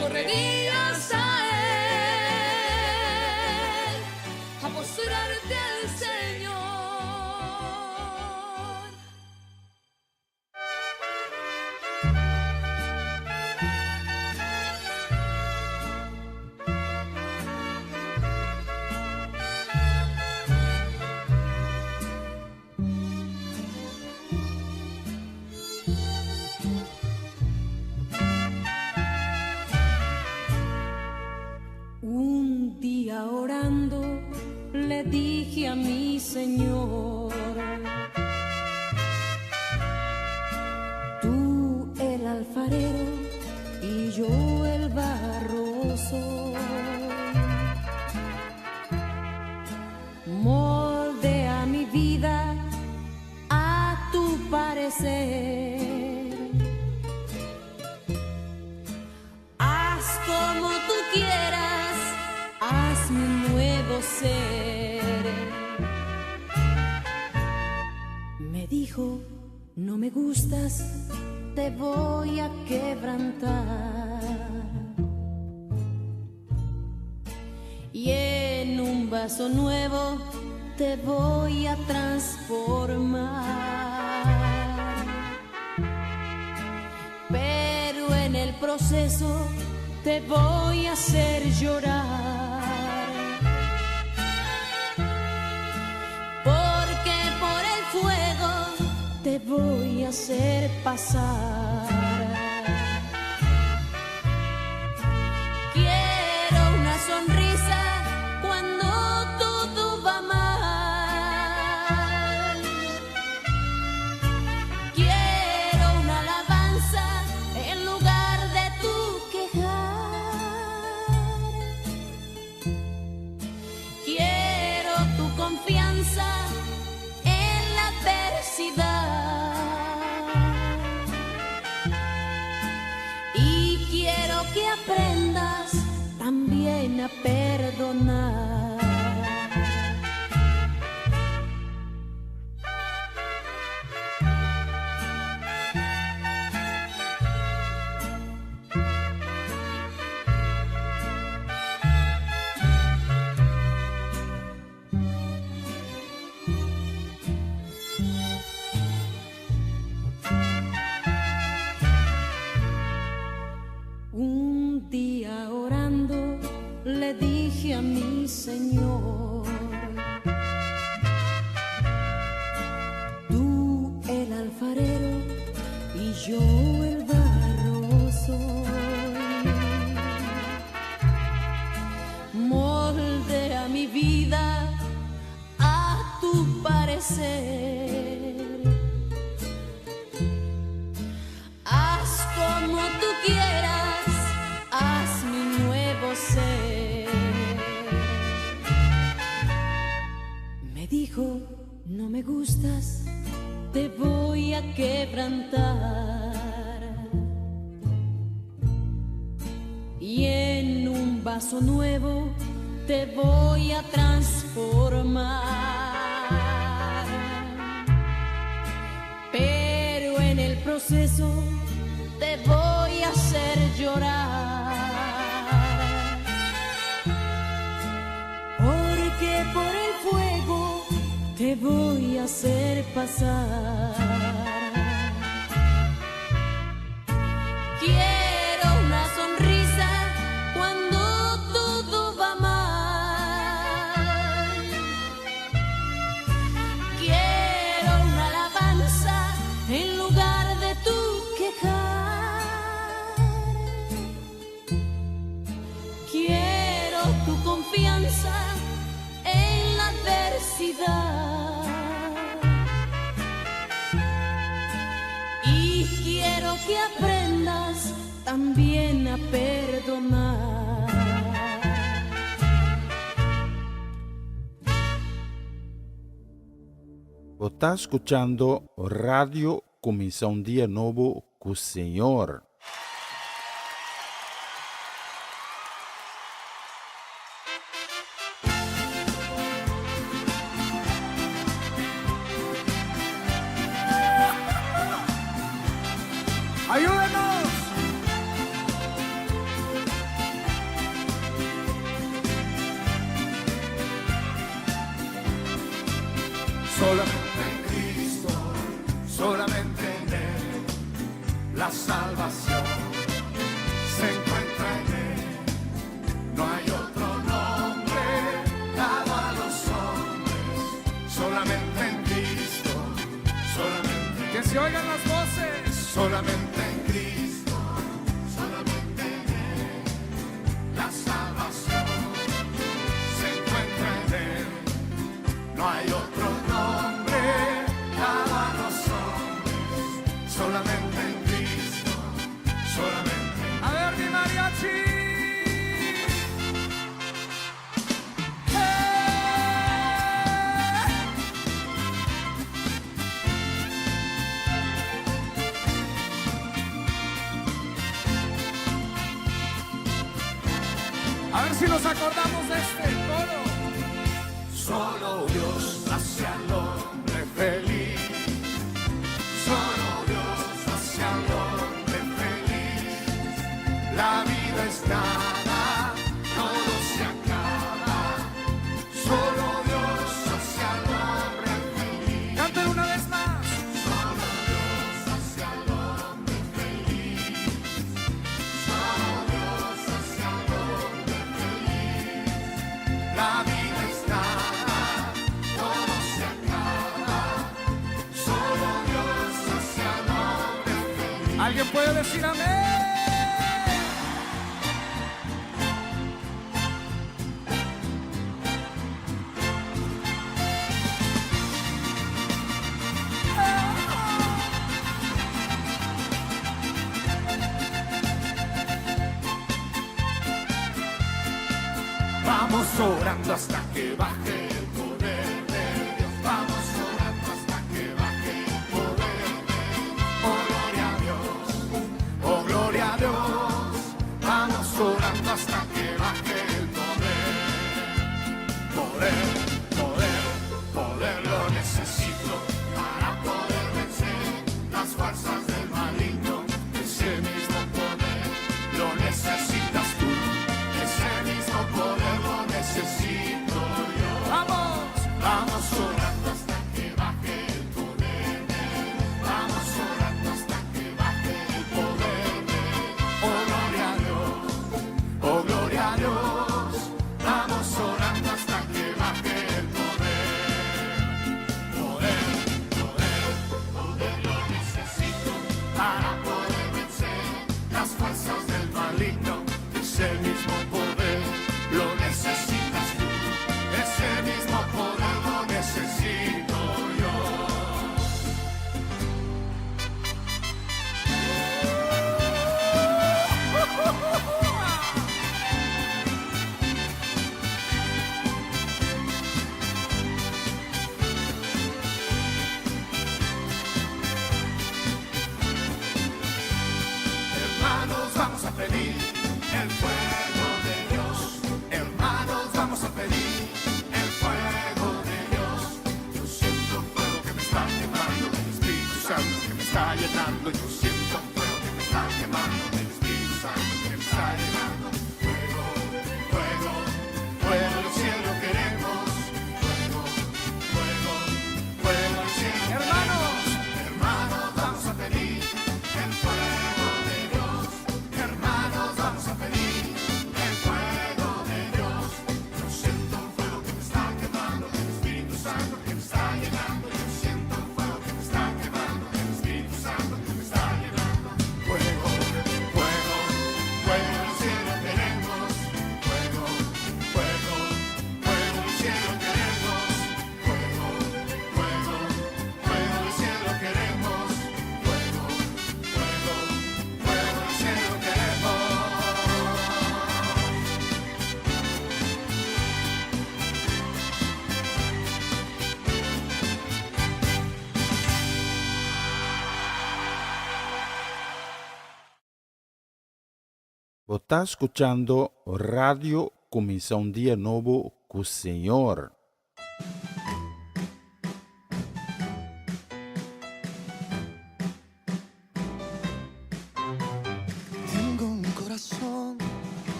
correrías a Él, a postrarte al Señor. Un día orando le dije a mi Señor, tú el alfarero y yo el barro soy. Moldea mi vida a tu parecer. nuevo ser. Me dijo, no me gustas, te voy a quebrantar. Y en un vaso nuevo te voy a transformar. Pero en el proceso te voy a hacer llorar. Porque por el fuego te voy a hacer pasar. Quiero una sonrisa cuando todo va mal. Quiero una alabanza en lugar de tu quejar. Quiero tu confianza en la adversidad. Y quiero que aprendas también a perdonar. Un día orando le dije a mi Señor, tú el alfarero y yo el barro soy. Moldea mi vida a tu parecer. Haz como tú quieras, haz mi nuevo ser. Me dijo, no me gustas, te voy a quebrantar. Y en un vaso nuevo te voy a transformar. Pero en el proceso te voy a hacer llorar. Porque por el fuego te voy a hacer pasar. Quiero una sonrisa cuando todo va mal. Quiero una alabanza en lugar de tu quejar. Quiero tu confianza en la adversidad. Y quiero que aprendas también a perdonar. Bo ta skuchando Radio Kuminsá un Dia Nobo ku Señor. ¡Ayúdenos! Solamente en Cristo, solamente en Él, la salvación se encuentra en Él. No hay otro nombre dado a los hombres, solamente en Cristo, solamente. Que se oigan las voces. Solamente en Cristo, solamente en Él, la salvación se encuentra en Él. No hay otro nombre dado a los hombres, solamente en Cristo, solamente. A ver, mi mariachi. A ver si nos acordamos de este coro. Solo Dios hace al hombre feliz. Solo Dios hace al hombre feliz. La vida es nada, todo se acaba. Solo Dios hace al hombre feliz. Cántalo una vez más. Solo Dios hace al hombre feliz. Solo Dios hace al hombre feliz. La vida es nada, todo se acaba. Solo Dios hace al hombre feliz. ¿Alguien puede decir amén? Vamos orando hasta que baje el poder de Dios. Vamos orando hasta que baje el poder de Dios. Oh gloria a Dios, oh gloria a Dios. Vamos orando hasta que baje el poder. Poder, poder, poder lo necesito para poder vencer las fuerzas del maligno. Ese mismo poder lo necesitas tú. Ese mismo poder lo necesito yo. Vamos. Vamos orando hasta que baje el poder de Dios. Vamos orando hasta que baje el poder de Dios. Oh gloria a Dios, oh gloria a Dios. Vamos orando hasta que baje el poder. Poder, poder, poder lo necesito para poder vencer las fuerzas del maligno. Ese mismo poder lo necesitas tú. Ese mismo poder lo necesito yo. Hermanos, vamos a pedir el fuego de Dios. Hermanos, vamos a pedir el fuego de Dios. Yo siento un fuego que me está quemando, el Espíritu Santo que me está llenando. Yo siento un fuego que me está quemando, el Espíritu Santo que me está llenando. Fuego, fuego, fuego del cielo queremos. Fuego, fuego, fuego del cielo. Hermanos. Hermanos, vamos a pedir el fuego de Dios. Hermanos, vamos a pedir el fuego de Dios. Yo siento un fuego que me está quemando, el Espíritu Santo que me está llenando. Yo siento un fuego que me está quemando, el Espíritu Santo que me está llenando. Fuego, fuego, fuego del cielo queremos. Fuego, fuego, fuego del cielo queremos. Fuego, fuego, fuego del cielo queremos. Fuego, fuego, fuego del cielo queremos. Bo ta skuchando Radio Kuminsá un Dia Nobo ku Señor. Tengo un corazón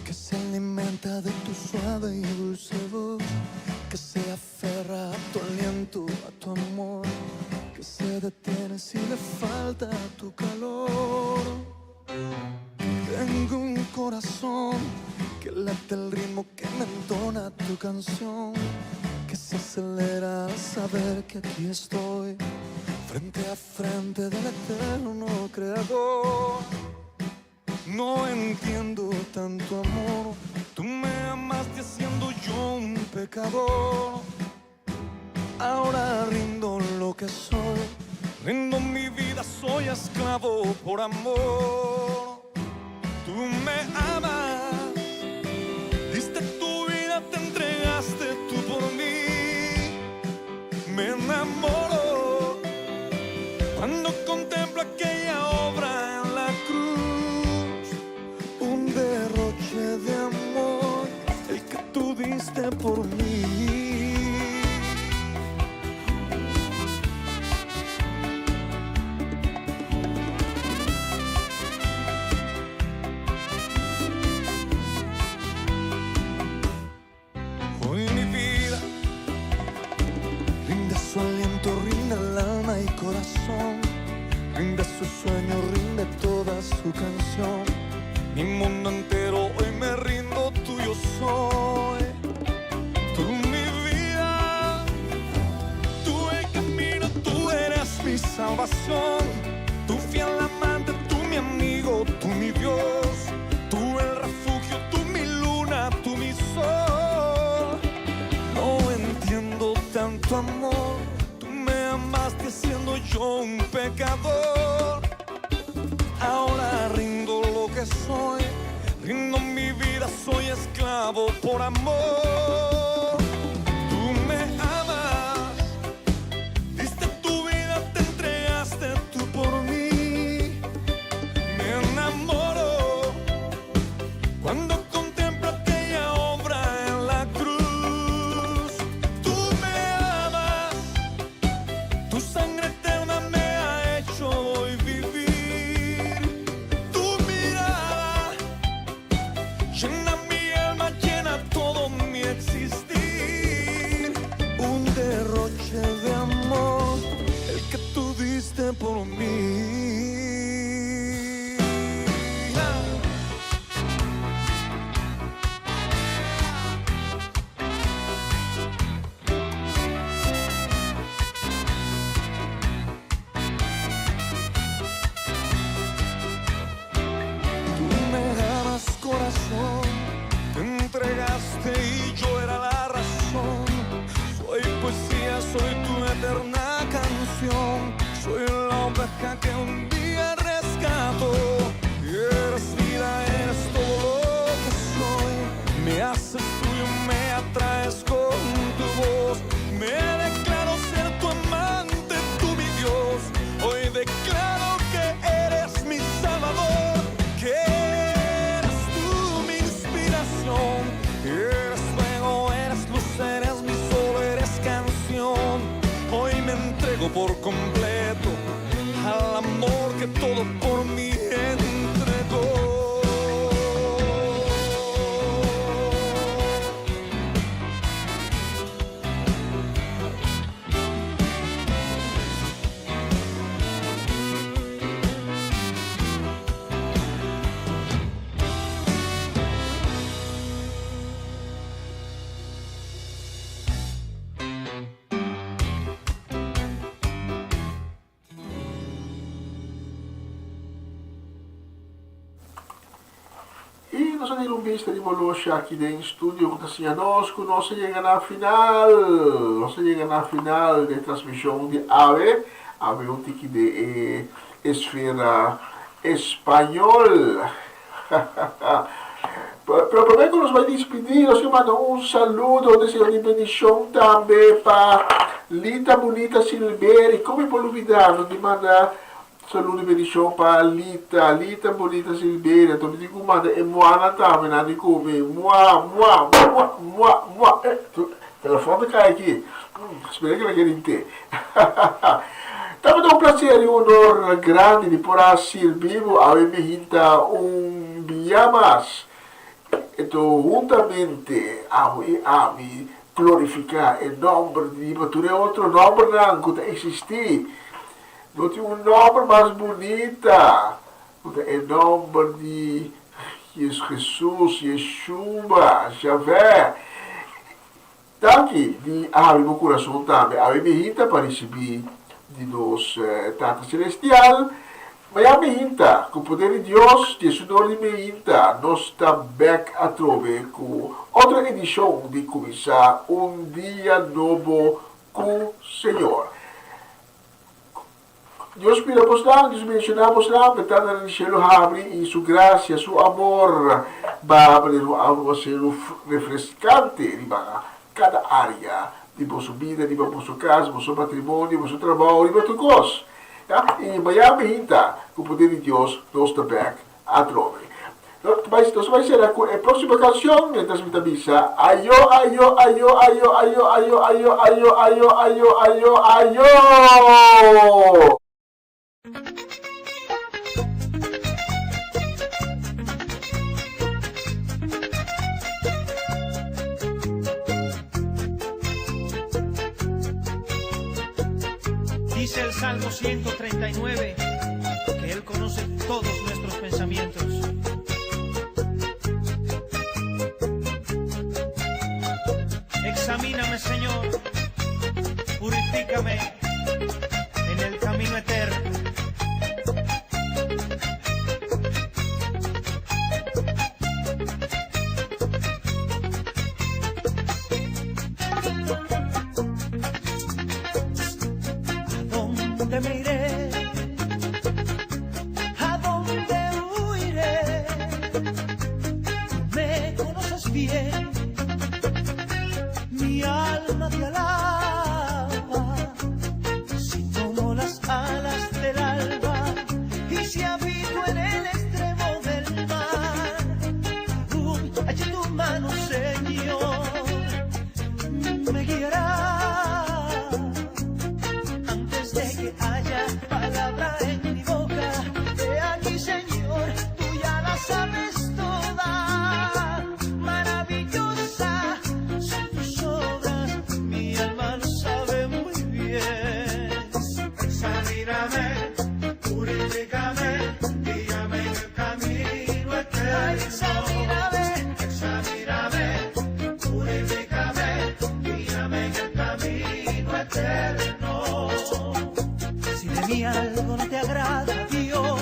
que se alimenta de tu suave y dulce voz, que se aferra a tu aliento, a tu amor, que se detiene si le falta tu calor. Tengo un corazón que late el ritmo que me entona tu canción, que se acelera al saber que aquí estoy, frente a frente del eterno creador. No entiendo tanto amor, tú me amaste siendo yo un pecador. Ahora rindo lo que soy, rindo mi vida, soy esclavo por amor. Tú me amas, diste tu vida, te entregaste tú por mí. Me enamoro cuando contemplo aquella obra en la cruz. Un derroche de amor, el que tú diste por mí. corazón, rinde su sueño, rinde toda su canción. Mi mundo entero hoy me rindo, tuyo soy. Tú mi vida, tú el camino, tú eres mi salvación. Tu fiel amante, tú mi amigo, tú mi Dios. Tú el refugio, tú mi luna, tú mi sol. No entiendo tanto amor. Tú me amaste siendo yo un pecador. Ahora rindo lo que soy, rindo mi vida, soy esclavo por amor. Tú me amas, diste tu vida, te entregaste tú por mí. Me enamoro cuando contemplo aquella obra en la cruz. Tú me amas, tu sangre eterna me ha hecho hoy vivir. Tu mirada llena mi alma, llena todo mi existir. Un derroche de amor, el que tú diste por mí. Tú me amas corazón, te entregaste y yo era la razón. Soy poesía, soy tu eterna canción. Soy la oveja que un día rescató. Eres vida, eres todo lo que soy. Me haces tuyo, me atraes con tu voz. Me declaro ser tu amante, tú mi Dios. Hoy declaro que eres mi Salvador, que eres tú mi inspiración. Eres fuego, eres luz, eres mi sol, eres canción. Hoy me entrego por completo al amor que todo por mí entregó. I nos a tira un bista riba oloshi aki den studio ku ta siña nos ku nos a yega na final. Nos a yega na final di e transmishon di awe. Awe un tiki den e esfera español. Pero promé ku nos bai dispidí nos ke manda un saludo, un deseo di bendishon tambe pa Lita Bunita Silberi. Kon mi por lubidá no di manda Saludo y bendicion pa Lita, Lita bonita Silveria, to mi tin cu manda e muanan tambe nan di cu mi, mua, mua, mua, mua, mua, eh, telefon ta cay aki, spera cu nan kere inte. Tabata un placer y un honor grandi di por a sirbi bo awe mi hinta un bia mas, eto huntamente abo y ami glorifica e nomber di pa tur e otro nombernan cu ta existi. No tin un nomber mas bunita ku ta e nomber di Jesus, Yeshua, Javè. Danki di a habri bo kurason tambe awe mihinta pa risibí di nos Tata Selestial. Mañan mihinta, ku poder di Dios, di e Sunor di mihinta, nos ta bèk atrobe ku otro edishon di Kuminsá un Dia Nobo ku Señor. Dios mira bosnan, Dios bendiciona bosnan, bentananan di cielo habri y su gracia, su amor ba manera un aguacero refrescante riba cada area di boso bida, riba boso cas, boso matrimonio, boso trabao, riba tur cos. Ya, y mañana mihinta, cu poder di Dios, nos ta bek Atrobe. Nos bai sera ku e próksimo kanshon mientras mi ta bisa ayo ayo ayo ayo ayo ayo ayo ayo ayo ayo ayo ayo. Dice el Salmo 139 que Él conoce todos nuestros pensamientos. Examíname, Señor, purifícame en el camino eterno. ¿A dónde me iré? ¿A dónde huiré? Me conoces bien, mi alma te alaba. Si tomo las alas del alba y si habito en el extremo del mar, aún allí tu mano, Señor, me guiará. Antes de que haya palabra en mi boca, he aquí, Señor, tú ya la sabes toda. Maravillosa son tus obras, mi alma lo sabe muy bien. Examíname, purifícame, guíame en el camino eterno. Ay, examíname, Examíname, purifícame, guíame en el camino eterno. Si de mí algo no te agrada, Dios,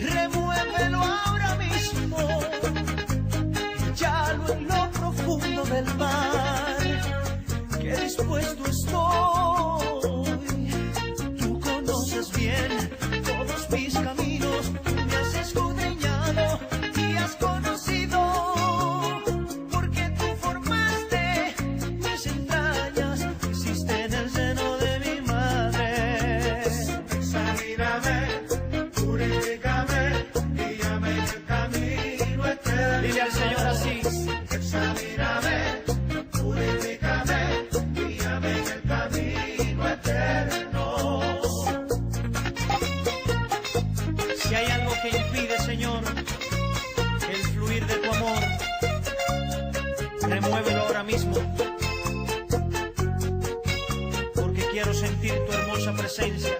remuévelo ahora mismo, échalo en lo profundo del mar, que dispuesto estoy. Tú conoces bien todos mis caminos, me has escudriñado y has conocido, porque tú formaste mis entrañas, hiciste en el seno de mi madre. Examíname, purifícame, guíame en el camino eterno. Dile al Señor así. Examíname, purifícame, guíame en el camino eterno. Si hay algo que impide, Señor, el fluir de tu amor, remuévelo ahora mismo. Porque quiero sentir tu hermosa presencia.